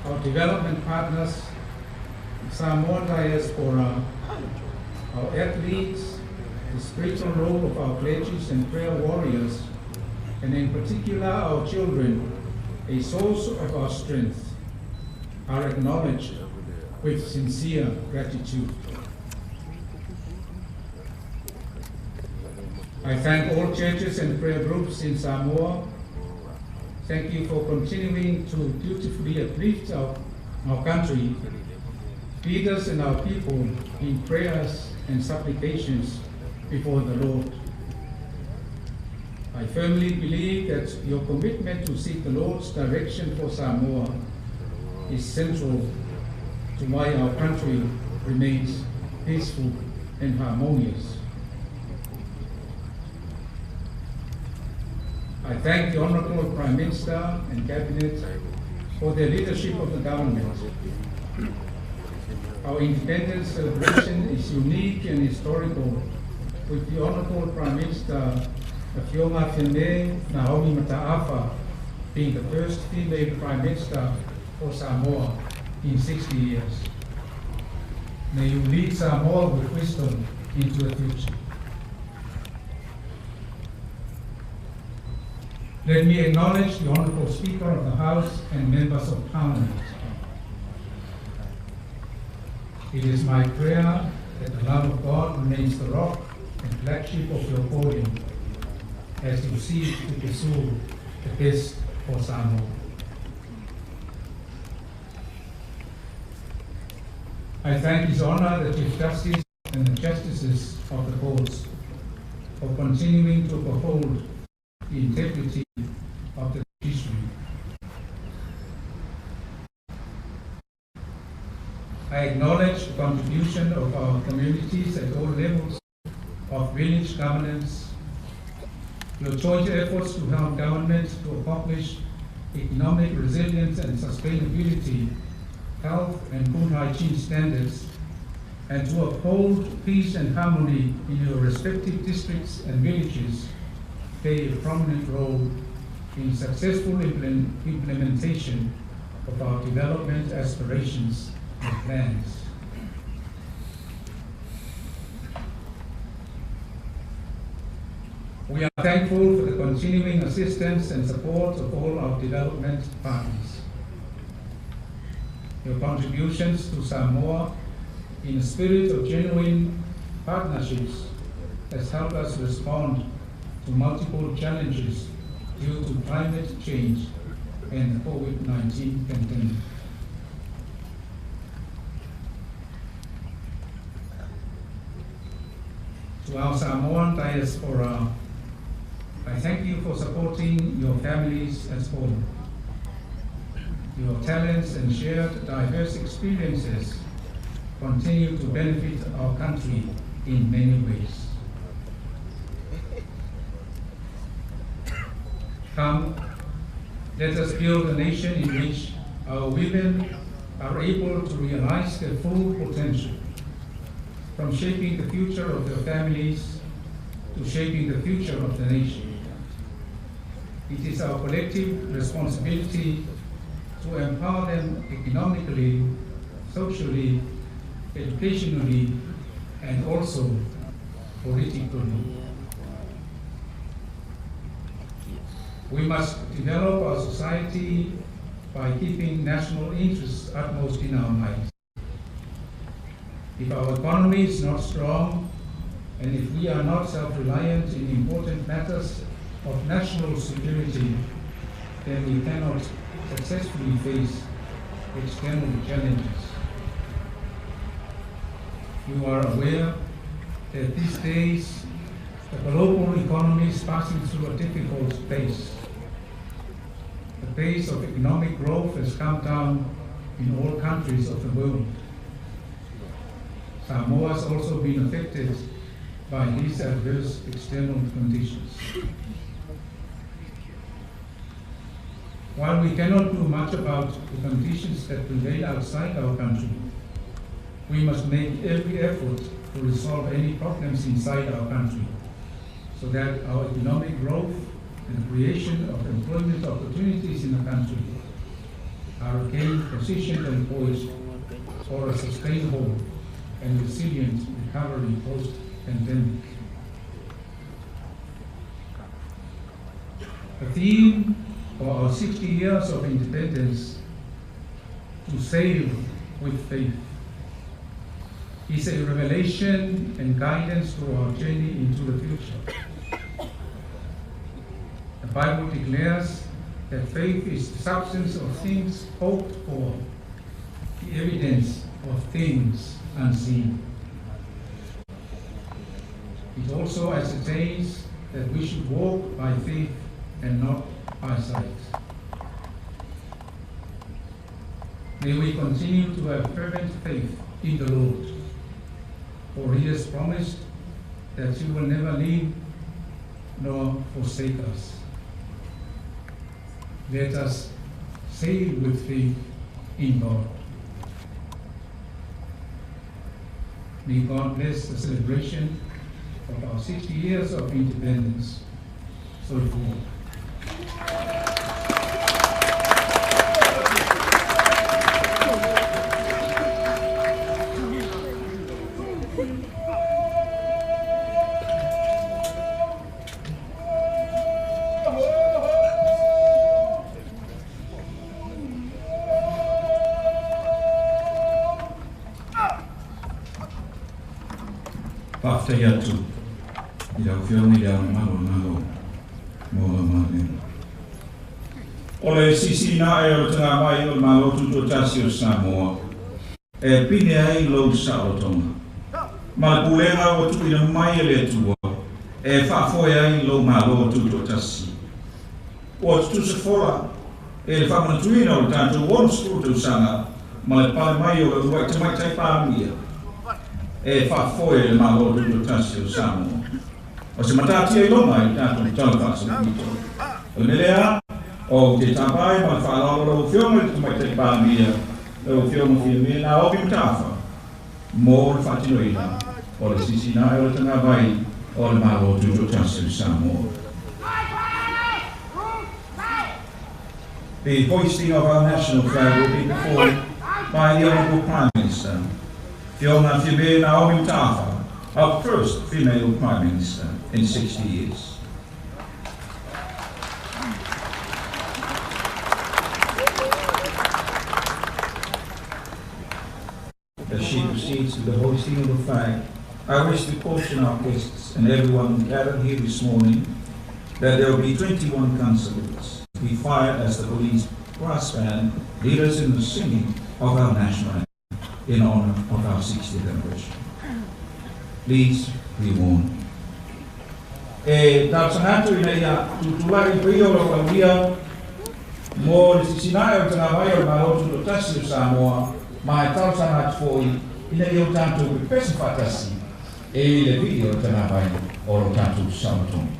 our development partners, Samoan diaspora, our athletes, the spiritual role of our clergies and prayer warriors, and in particular our children, a source of our strength, are acknowledged with sincere gratitude. I thank all churches and prayer groups in Samoa. Thank you for continuing to dutifully uplift our country, leaders and our people in prayers and supplications before the Lord. I firmly believe that your commitment to seek the Lord's direction for Samoa is central to why our country remains peaceful and harmonious. I thank the Honourable Prime Minister and Cabinet for their leadership of the government. Our independence celebration is unique and historical, with the Honourable Prime Minister Afioga Fiame Naomi Mataafa being the first female Prime Minister for Samoa in 60 years. May you lead Samoa with wisdom into the future. Let me acknowledge the Honourable Speaker of the House and Members of Parliament. It is my prayer that the love of God remains the rock and flagship of your calling as you seek to pursue the best for Samoa. I thank His Honour, the Chief Justice and the Justices of the Courts for continuing to uphold the integrity of the judiciary. I acknowledge the contribution of our communities at all levels of village governance, your joint efforts to help government to accomplish economic resilience and sustainability, health and good hygiene standards, and to uphold peace and harmony in your respective districts and villages play a prominent role in successful implementation of our development aspirations and plans. We are thankful for the continuing assistance and support of all our development partners. Your contributions to Samoa in a spirit of genuine partnerships has helped us respond to multiple challenges due to climate change and the COVID-19 pandemic. To our Samoan diaspora, I thank you for supporting your families at home. Your talents and shared diverse experiences continue to benefit our country in many ways. Come, let us build a nation in which our women are able to realize their full potential, from shaping the future of their families to shaping the future of the nation. It is our collective responsibility to empower them economically, socially, educationally, and also politically. We must develop our society by keeping national interests utmost in our minds. If our economy is not strong, and if we are not self-reliant in important matters of national security, then we cannot successfully face external challenges. You are aware that these days the global economy is passing through a difficult phase. The pace of economic growth has come down in all countries of the world. Samoa has also been affected by these adverse external conditions. While we cannot do much about the conditions that prevail outside our country, we must make every effort to resolve any problems inside our country so that our economic growth and creation of employment opportunities in the country are again positioned and poised for a sustainable and resilient recovery post-pandemic. The theme for our 60 years of independence, to sail with faith, is a revelation and guidance to our journey into the future. The Bible declares that faith is the substance of things hoped for, the evidence of things unseen. It also ascertains that we should walk by faith and not by sight. May we continue to have fervent faith in the Lord, for He has promised that He will never leave nor forsake us. Let us sail with faith in God. May God bless the celebration of our 60 years of independence. Soifua. Faafetai atu i lau Afioga i Le Ao Mamalu o le Malo mo lau malele. O le sisina e o le tagavai o le Malo Tutoatasi o Samoa e pine ai lou saolotoga ma le pulega ua tuuina mai e le Atua e faafoe ai lou Malo Tutoatasi. Ua tutusa fola e le faamanatuina o le tatou 60 tausaga ma le pale mai o le uluai tamaitai Palemia e faafoe le Malo Tutoatasi o Samoa. O se matatia i loma i le tatou tala faasolopito. O le mea lea, ou te tapa ai ma le faaaloalo lau Afioga i le Tamaitai Palemia, lau Afioga Fiame Naomi Mataafa, mo le faatinoina o le sisina o le tagavai o le Malo Tutoatasi o Samoa. The hoisting of our national flag will be performed by the Honourable Prime Minister, Afioga Fiame Naomi Mataafa, our first female Prime Minister in 60 years. As she proceeds to the hoisting of the flag, I wish to caution our guests and everyone gathered here this morning that there will be 21 gun salutes to be fired as the police brass band lead us in the singing of our national anthem in honor of our 60th anniversary. Please be warned. E talosaga atu ina ia tutulai i paia o lau aulia mo le sisinae o le tagavai o le Malo Tutoatasi o Samoa ma e talosaga atu foi ina ia o tatou pepesa faatasi e i le vii o le tagavai o lo tatou saolotoga.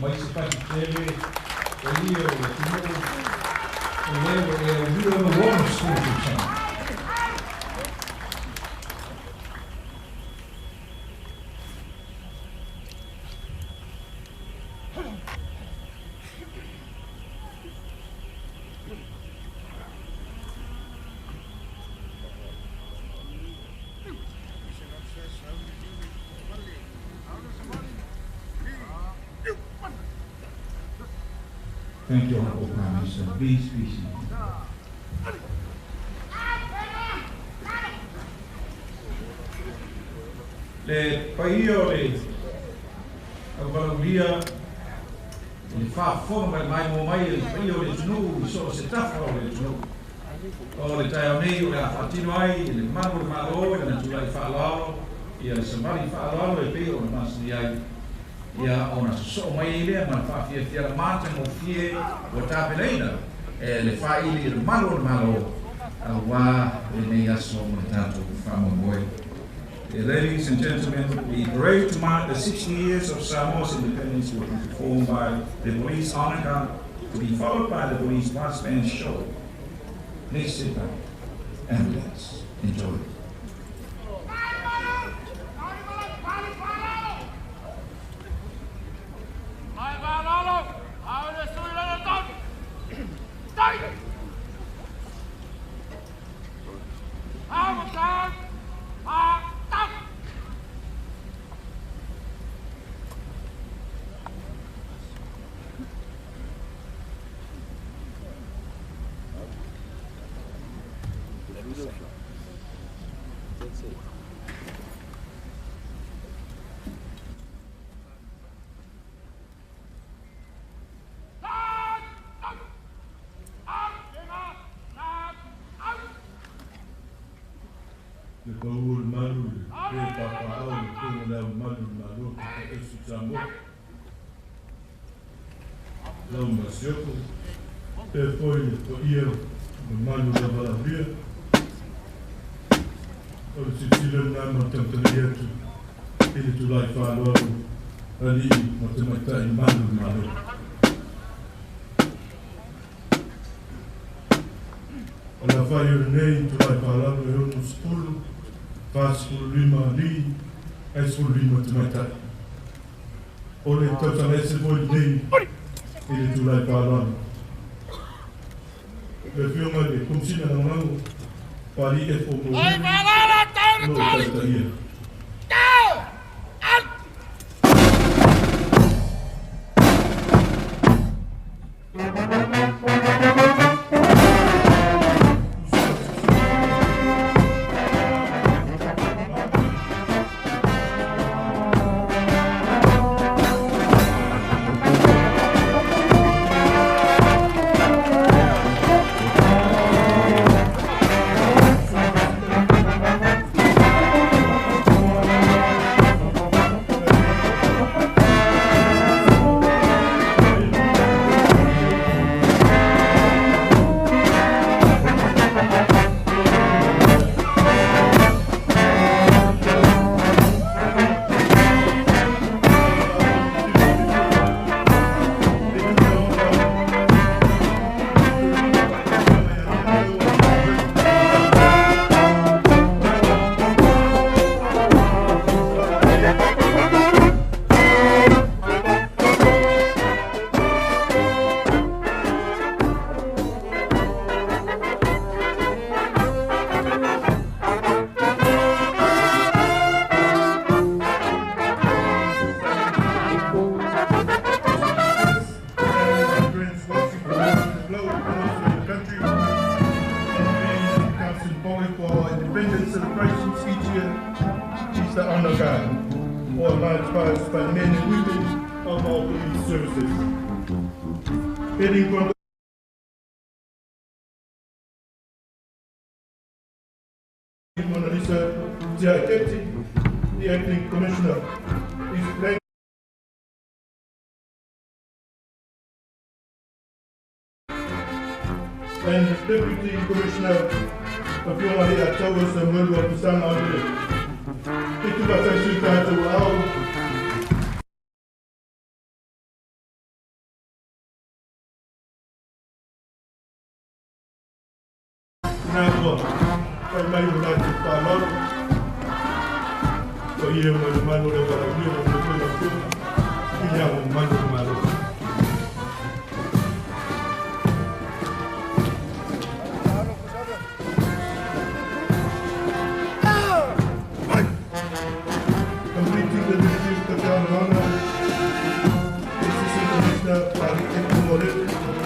Mai se fati tele e ia o le atunuu o lea ua e aulia lou 60 tausaga. Thank you, Honourable Prime Minister. Please be seated. Le paia o le auvalaulia i le faafofoga ma le maimoa mai e le paia o le atunuu i so o se tafa o le atunuu. O le taeao nei o le a faatino ai e le malu o le Malo i lana tulai faaaloalo ia le savali faaaloalo e pei ona masani ai ia ona sosoo mai ai lea ma le faafiafia matagofie ua tapenaina e le faili i le malu o le Malo auā lenei aso ma le tatou faamoemoe. Ladies and gentlemen, the parade to mark the 60 years of Samoa's independence will be performed by the Police Honor Guard, to be followed by the Police Brass Band Show. Please sit back and relax. Enjoy. Le pau o le malu le pe papaau le tuga le aumalu le Malo tautaesi o Samoa. Lau masiofo, pea foi le paia ma mamalu o le valaaulia. O le silasila lena ma le tautalaia atu i le tulai faaaloalo a alii ma tamaitai malu o le Malo. O le aofai o lenei tulai faaaloalo e 60, 45 alii ae 15 tamaitai. O le tausaga ese foi lenei i le tulai faaaloalo. Le Afioga i le Komesina Lagolago Pali Efo Mouliu o lo o taitaia. Friends watching from around the globe and also in the country, and being become symbolic for our independence celebrations each year is the Honour Guard, or a march past by men and women of our police services. Heading from Mona Lisa Giachetti, the acting commissioner, is flanked and the Deputy Commissioner Afioga Leiataua Samuelu Apisana Andre. E tuvatasi i tatou aao. Na ua fai mai o latou faaaloalo. Paia ma le mamalu o le valaaulia ma le foi lau Afioga i le Ao Mamalu o le Malo. Completing the review of the Town of Honor, Assistant Commissioner Pari Epo Molele.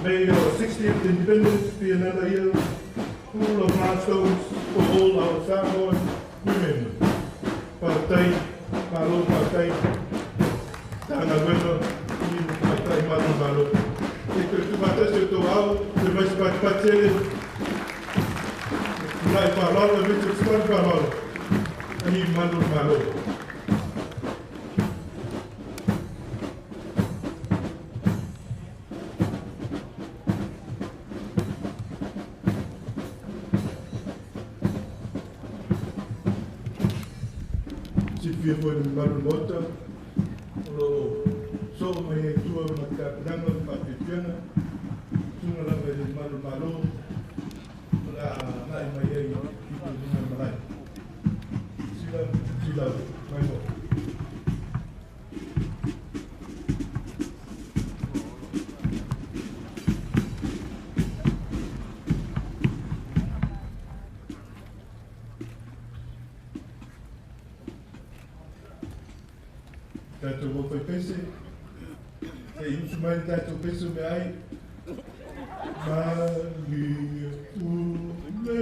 May our 60th independence be another year full of milestones for all our Samoan women. Faafetai, malo faafetai, Matagaluega i tamaitai malu malo. E toe tuufaatasi o outou ao, toe mai se patipati tele, tulai faaaloalo aemaise o fesoasoani faaaloalo i malu o le Malo. Silafia foi le mamalu o le Maota, o lo o soo mai ai tua ma le tapenaga o le faafiafiaga, susuga lava i le mamalu o le Malo, o le a agai mai ai i luga o le malae. Sila, sila mai mo. Tatou aufai pese, se i usu mai le tatou pese o meaai. Malie ule.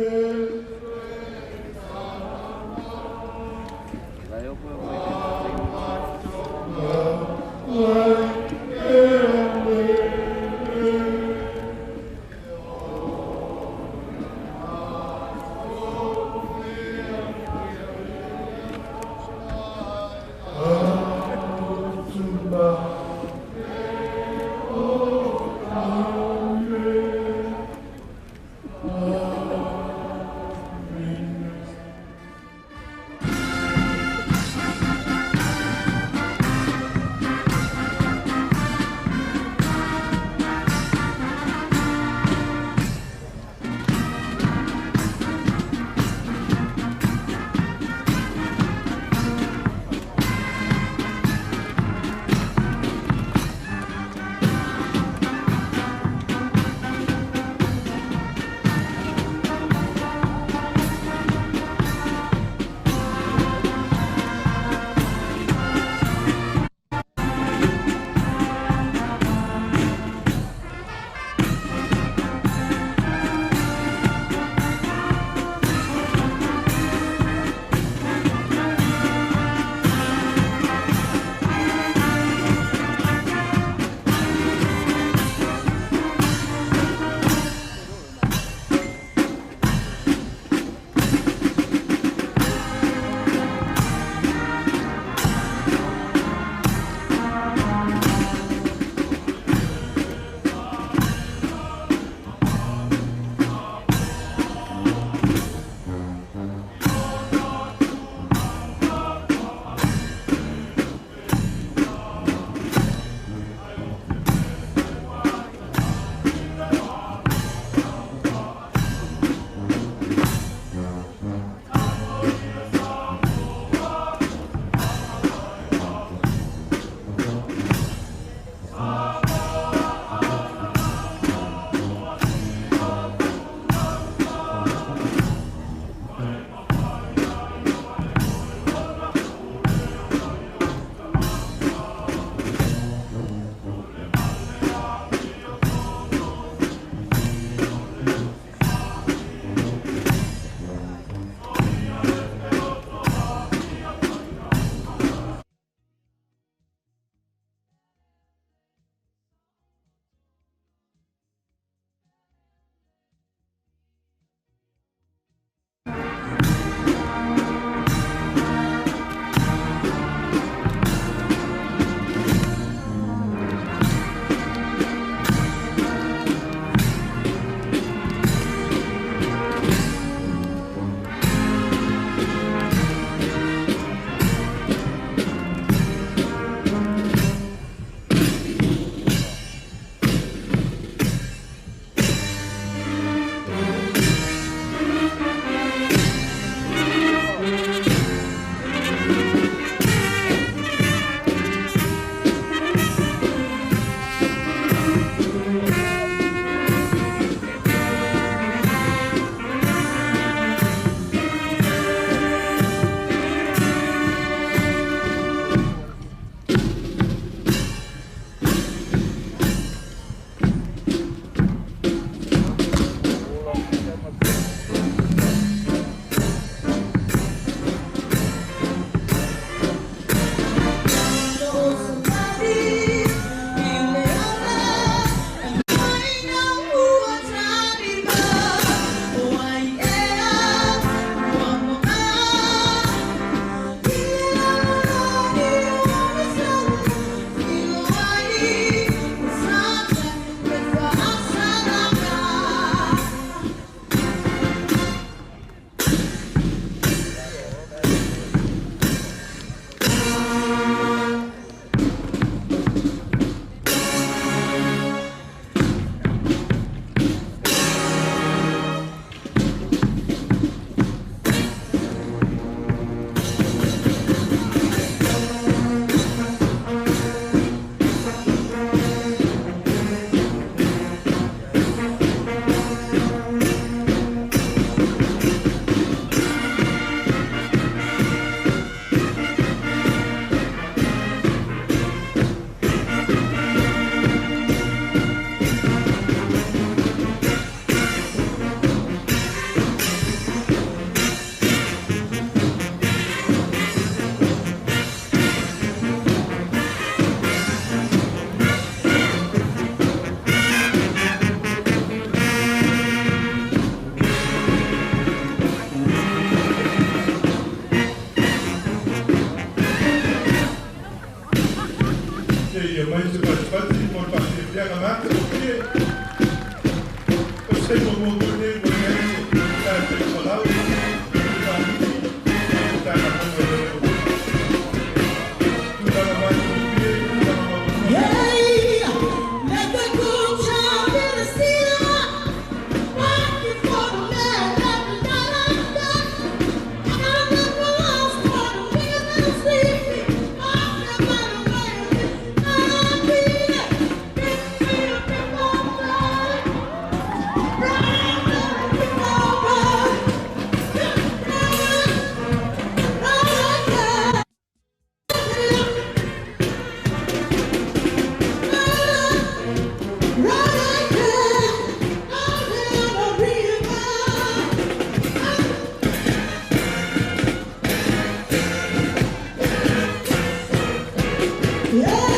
River.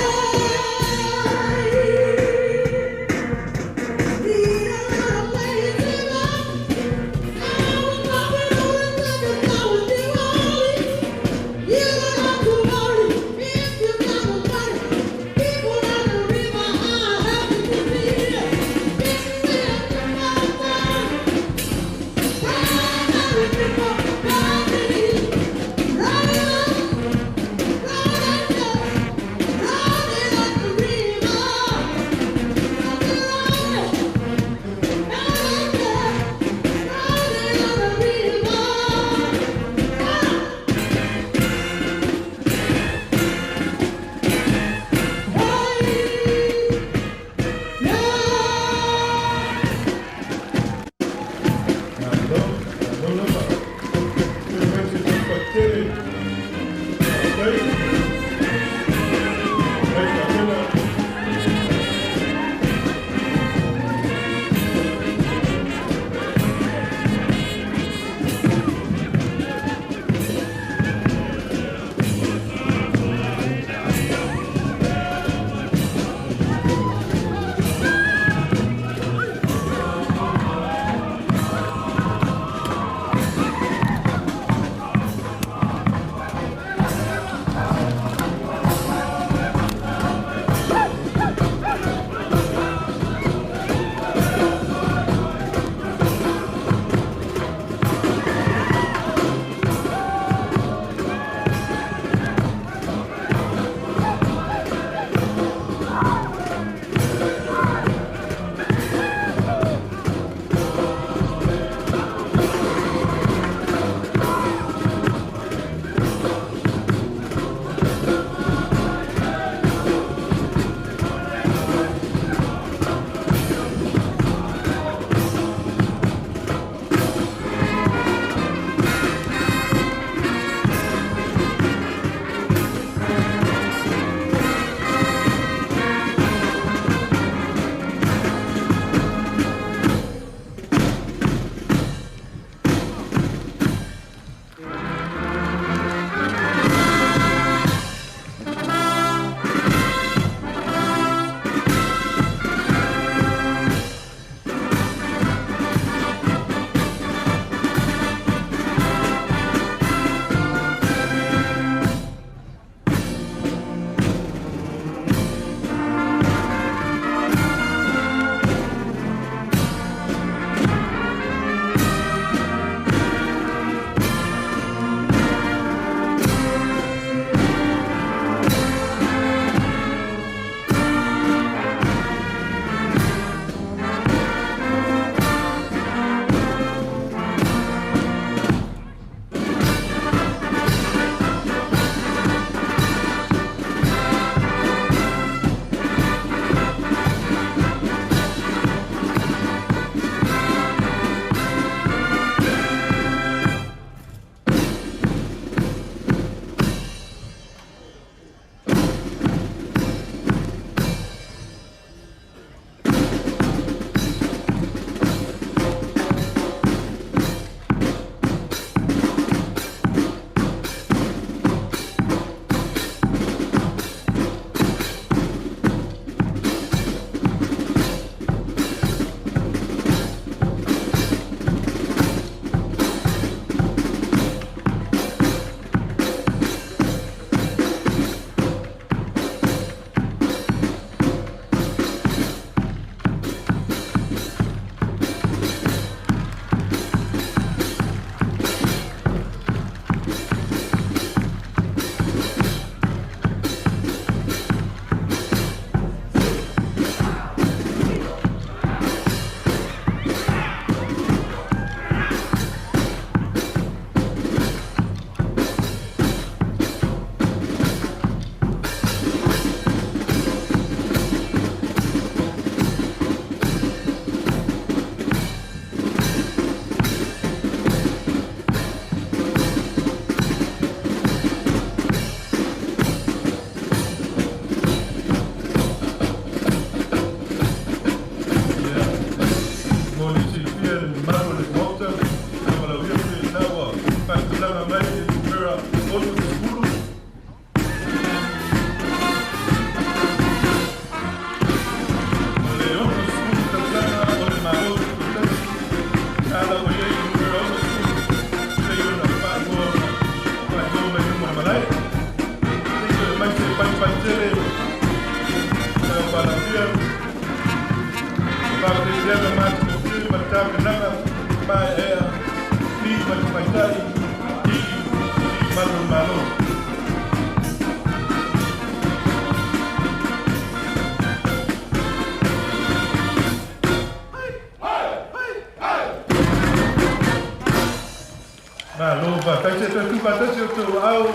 Ai se toe tuufaatasi outou aao.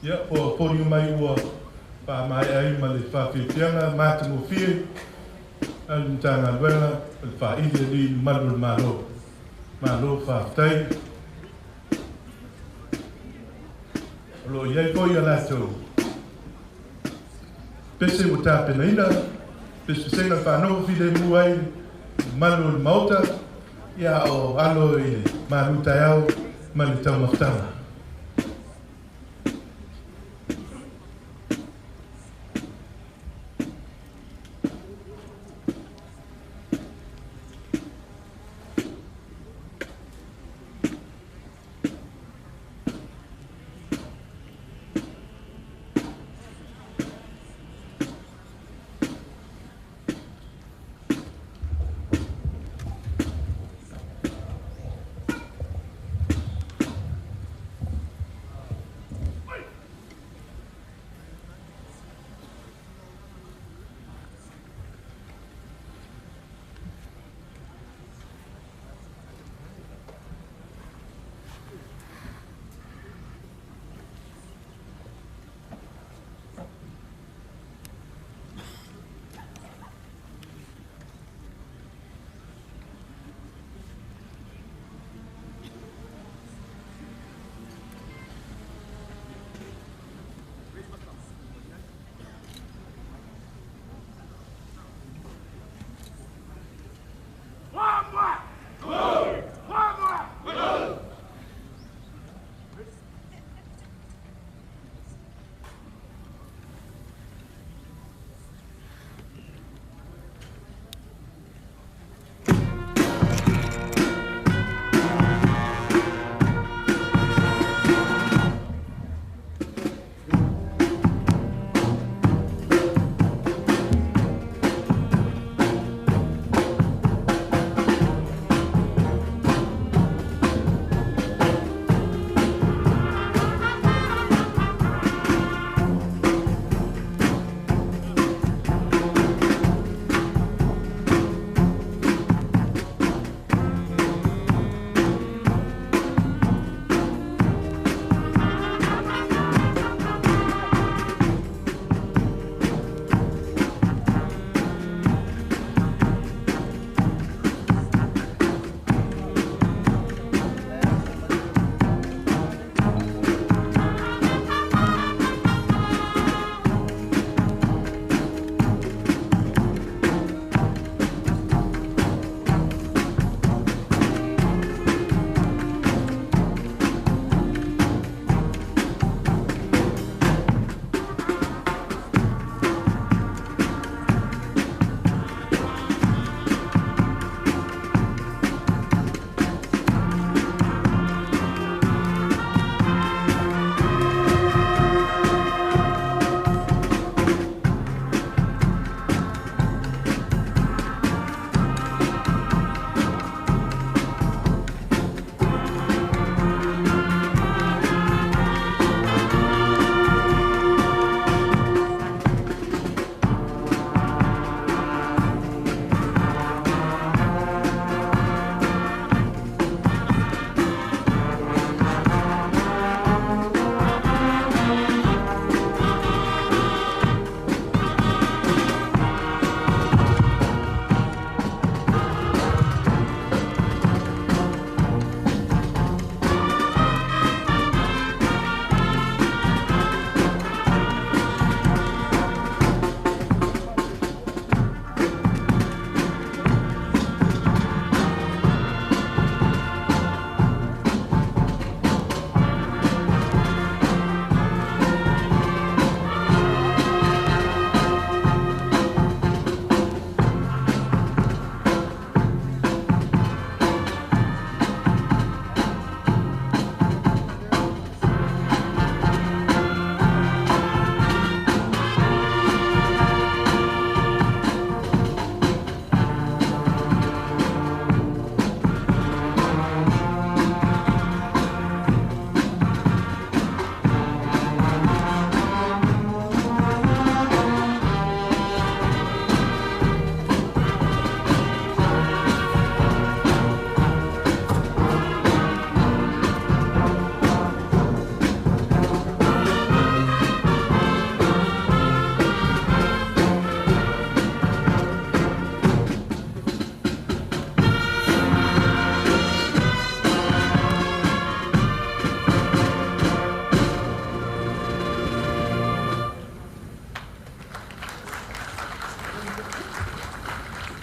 Ia, ua foliga mai ua faamaea ai ma le faafiafiaga matagofie a le Matagaluega o le Faaili Alii Mamalu o le Malo. Malo faafetai. O lo o i ai foi a latou pese ua tapenaina, pesepesega faanofo filemu ai mamalu o le Maota, ia o alo i le malu taeao ma le taumafataga.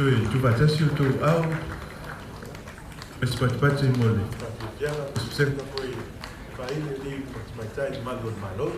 Toe tuufaatasi outou aao ma se patipati mo le pesepesega foi faaili alii ma tamaitai i malu o le Malo.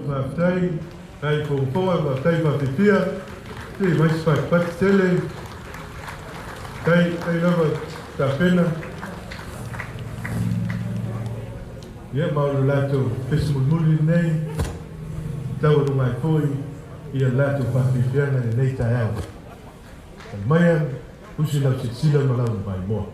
Faafetai nai fogafoga, faafetai faafifia, se mai se fatipati tele, tai tai lava tapena. Ia ma o le latou pese mulimuli lenei, taualuga ai foi ia le latou faafiafiaga i lenei taeao. Tali maia, usi lau silasila ma lau vaimoa.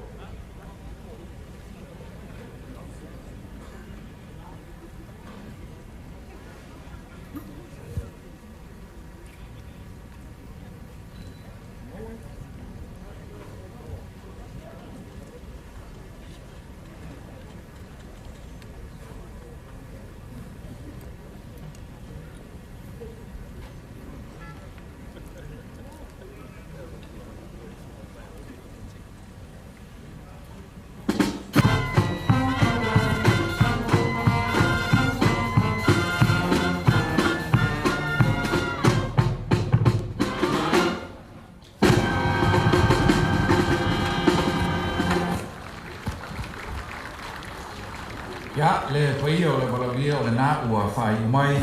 Ia, le paia o le valaaulia o lena ua faaiu mai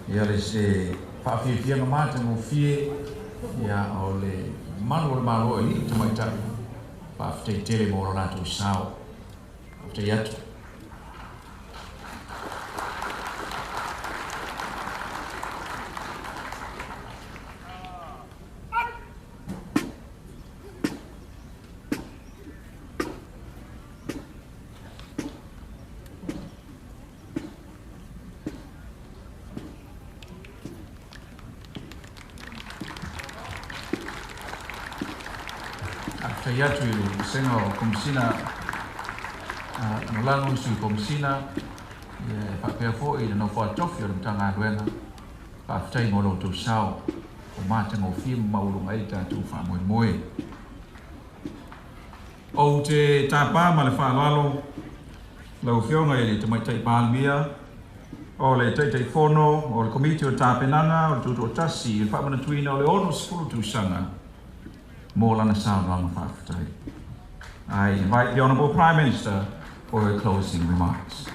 ia le se faafiafiaga matagofie ia o le malu o le Malo e alii ma tamaitai. Faafetai tele mo lo latou sao. Faafetai atu. Faafetai atu i le Vasega o Komesina Lagolago, Sui Komesina, e faapea foi i le nofo a tofi o le Matagaluega. Faafetai mo lo outou sao ua matagofie ma maualuga ai le tatou faamoemoe. Ou te tapa ma le faaaloalo lau Afioga i le Tamaitai Palemia o le Taitaifono o le Komiti o Tapenaga o le Tutoatasi i le faamanatuina o le 60 tausaga mo lana saunoaga faafetai. I invite the Honourable Prime Minister for her closing remarks.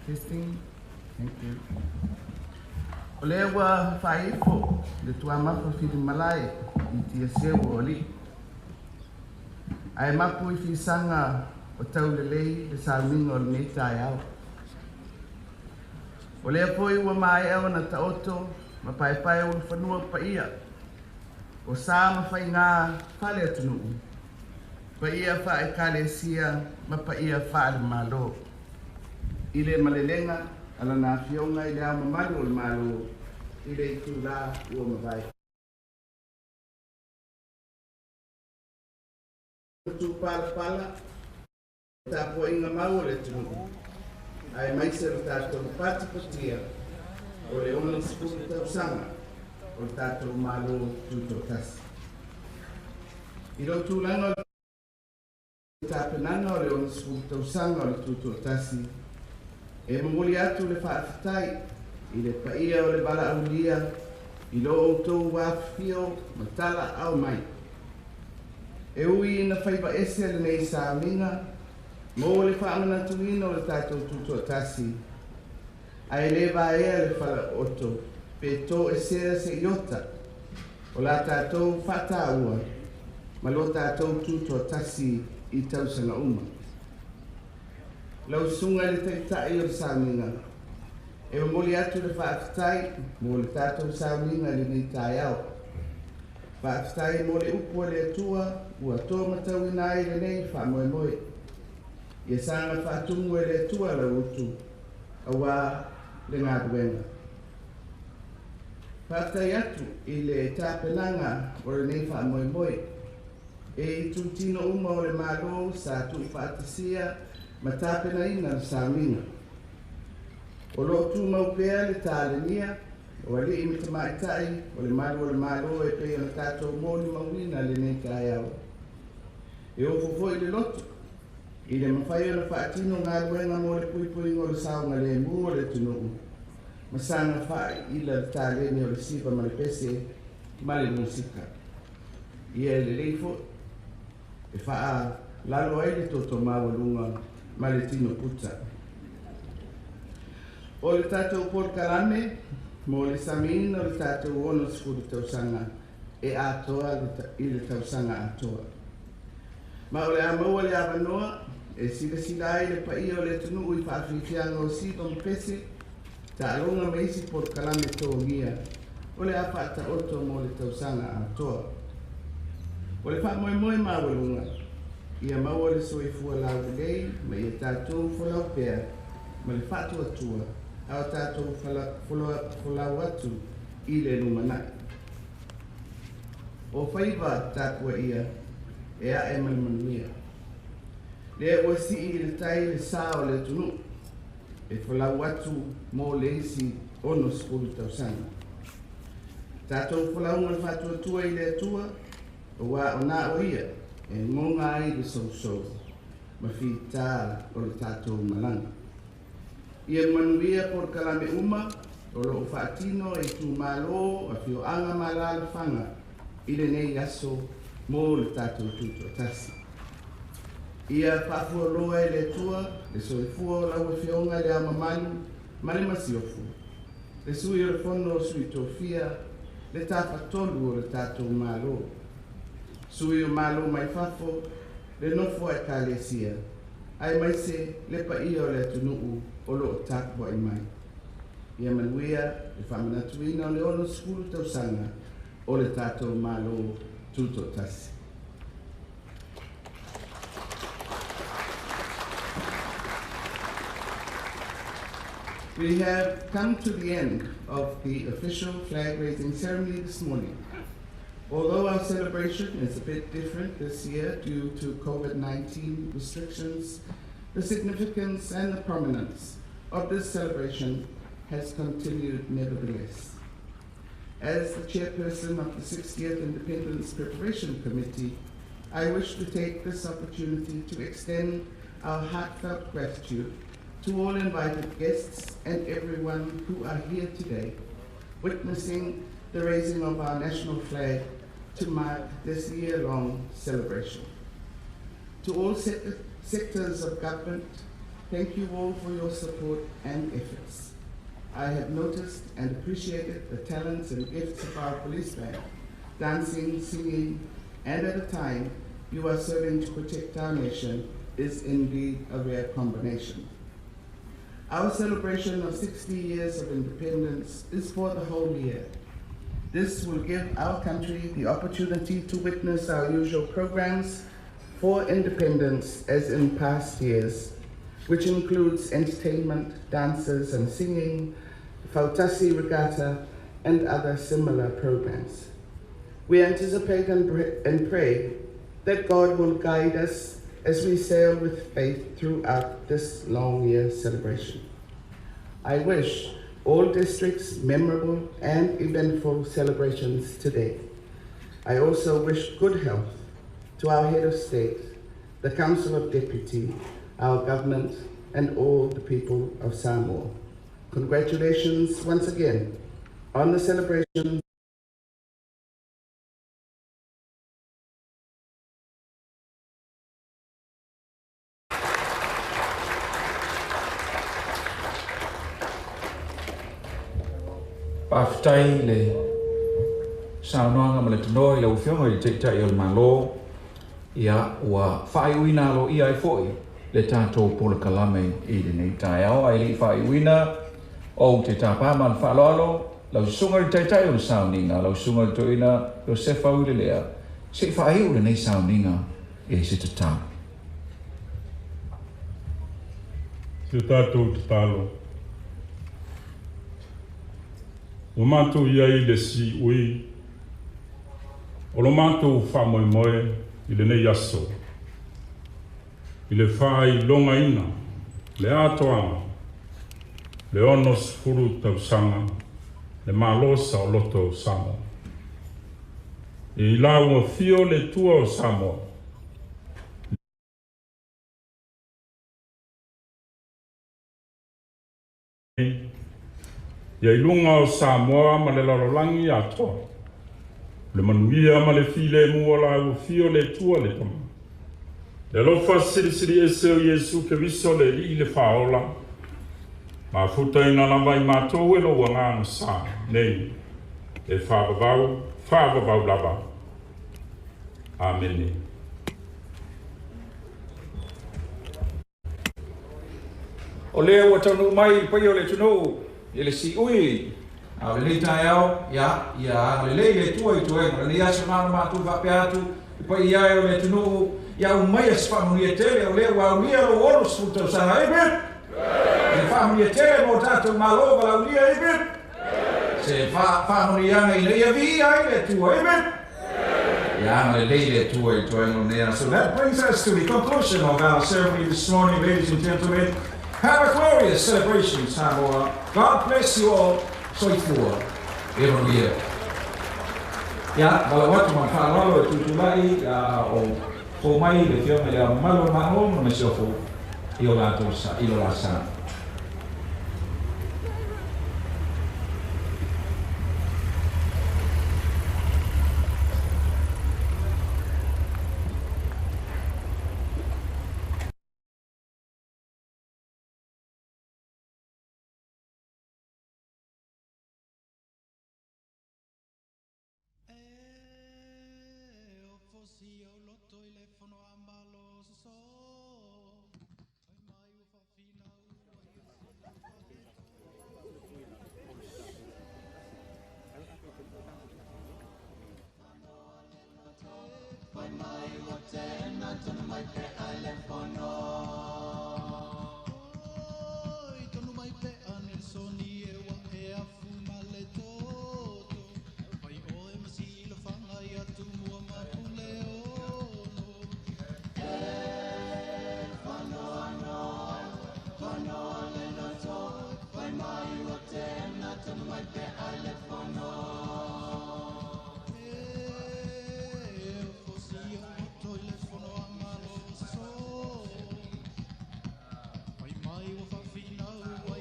Testing. Thank you. O lea ua faaifo le tuamafa filimalae i tiaseu o alii. Ae mapu i fisaga o taulelei le sauniga o lenei taeao. O lea foi ua maea ona taoto ma paepae ulufanua paia o sa ma faigā faaleatunuu, paia faale-Ekalesia ma paia faale-Malo. I le malelega a lana Afioga i Le Ao Mamalu o le Malo i le itulā ua mavae. Matupalapala tapuaiga mau a le atunuu aemaise o le tatou patipatia o le 60 tausaga o le tatou Malo Tutoatasi. I lou tulaga o le tapenaga o le 60 tausaga o le Tutoatasi, e momoli atu le faafetai i le paia o le valaaulia i lo outou afifio ma talaaao mai. E ui ina faiva ese lenei sauniga mo le faamanatuina o le tatou Tutoatasi, ae le vaea le falaooto pe toesea se iota o la tatou faataua ma lo tatou tutoatasi i tausaga uma. Lau susuga i le Taitai o le sauniga, e momoli atu le faafetai mo le tatou sauniga i lenei taeao. Faafetai mo le upu a le Atua ua tomatauina ai lenei faamoemoe. Ia saga faatumu e le Atua lau utu auā le galuega. Faafetai atu i le tapenaga o lenei faamoemoe e itutino uma o le Malo sa tuufaatasia ma tapenaina le sauniga. O loo tumau pea le talenia o alii ma tamaitai o le malu o le Malo e pei ona tatou molimauina lenei taeao. E ofo foi le loto i le mafai ona faatino galuega mo le puipuiga o le saogalemu o le atunuu ma saga faaiila le taleni o le siva ma le pese ma le musika. Ia e lelei foi e faalalo ai le toto maualuga ma le tino puta. O le tatou polokalame mo le samiina o le tatou 60 tausaga e atoa i le tausaga atoa. Ma o le a maua le avanoa e silasila ai le paia o le atunuu i faafiafiaga o siva ma pese, taaloga ma isi polokalame togia o le a faataoto mo le tausaga atoa. O le faamoemoe maualuga, ia maua le soifua laulelei ma ia tatou folau pea ma le faatuatua a o tatou folau atu i le lumanai. O faiva tapuaia e ae ma le manuia. Lea ua sii i le tai le sa o le atunuu e folau atu mo le isi 60 tausaga. Tatou folauga le faatuatua i le Atua, auā o na o ia e goga ai le sousou ma fitā o le tatou malaga. Ia manuia polokalame uma o loo faatino e itumalo, afioaga ma alaalafaga i lenei aso mo le tatou Tutoatasi. Ia faafualoa e le Atua le soifua o lau Afioga i Le Ao Mamalu ma le Masiofo, le Sui o le Fono o Sui Tofia, le Tafatolu o le tatou Malo, sui o Malo mai fafo, le nofo a Ekalesia, aemaise le paia o le atunuu o loo tapua'i mai. Ia manuia le faamanatuina o le 60 tausaga o le tatou Malo Tutoatasi. We have come to the end of the official flag raising ceremony this morning. Although our celebration is a bit different this year due to COVID-19 restrictions, the significance and the prominence of this celebration has continued nevertheless. As the chairperson of the 60th Independence Preparation Committee, I wish to take this opportunity to extend our heartfelt gratitude to all invited guests and everyone who are here today, witnessing the raising of our national flag to mark this year-long celebration. To all sectors of government, thank you all for your support and efforts. I have noticed and appreciated the talents and gifts of our police band, dancing, singing, and at a time you are serving to protect our nation is indeed a rare combination. Our celebration of 60 years of independence is for the whole year. This will give our country the opportunity to witness our usual programs for independence as in past years, which includes entertainment, dances and singing, Fautasi Regatta, and other similar programs. We anticipate and pray that God will guide us as we sail with faith throughout this long year celebration. I wish all districts memorable and eventful celebrations today. I also wish good health to our head of state, the Council of Deputy, our government, and all the people of Samoa. Congratulations once again on the celebration. Faafetai le saunoaga ma le tanoa i lau Afioga i le Taitai o le Malo, ia ua faaiuina aloaia ai foi le tatou polokalame i lenei taeao. Ae le i faaiuina, ou te tapa ma le faaaloalo lau susuga i le Taitai o le sauniga, lau susuga i le Toeaina Iosefa Uilelea, se i faaiu lenei sauniga i se tatalo. Si o tatou tatalo. Ua matou i ai i le siui o lo matou faamoemoe i lenei aso, i le faailogaina le atoaga le 60 tausaga le Malo Saoloto o Samoa. I la ua fio le Atua o Samoa, Ia i luga o Samoa ma le lalolagi atoa, le manuia ma le filemu o la ua fio le Atua le Tama. Le alofa silisili ese o Iesu Keriso le Alii le Faaola, mafutaina lava i matou e lou agaga sa nei e faavavau, faavavau lava. Amene. O lea ua taunuu mai le paia o le atunuu i le siui a o lenei taeao, ia, ia agalelei le Atua i toega o lenei aso na ona matou faapea atu i paia e o le atunuu, ia aumaia se faamanuia tele, o lea ua aulia lou 60 tausaga. Amen! Se faamanuia tele mo tatou Malo valaaulia. Amen! Se faamanuiaga ina ia viia ai le Atua. Amen! Ia agalelei le Atua i toega o lenei aso. That brings us to the conclusion of our ceremony this morning, ladies and gentlemen. Have a glorious celebration, Samoa. God bless you all. Soifua. E manuia. Ia, valaau atu ma le faaaloalo e tutulai a o fou mai le Afioga i Le Ao Mamalu o le Malo ma le Masiofo i o latou sa, i lo la sa.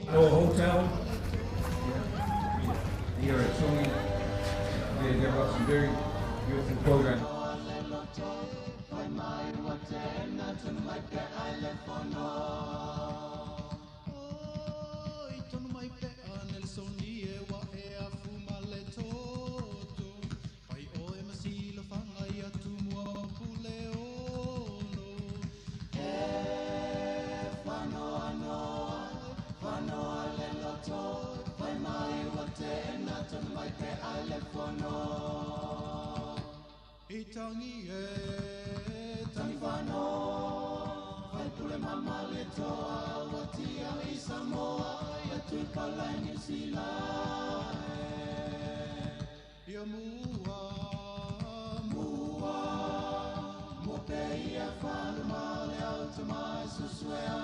Our hotel here at Sogi, they have got some very beautiful programs. Tangi e tangi whano, whai pule mama le toa, watia i Samoa, ia tupala i New Zealand. Ia mua, mua, mua pe ia whanuma le au tamai susue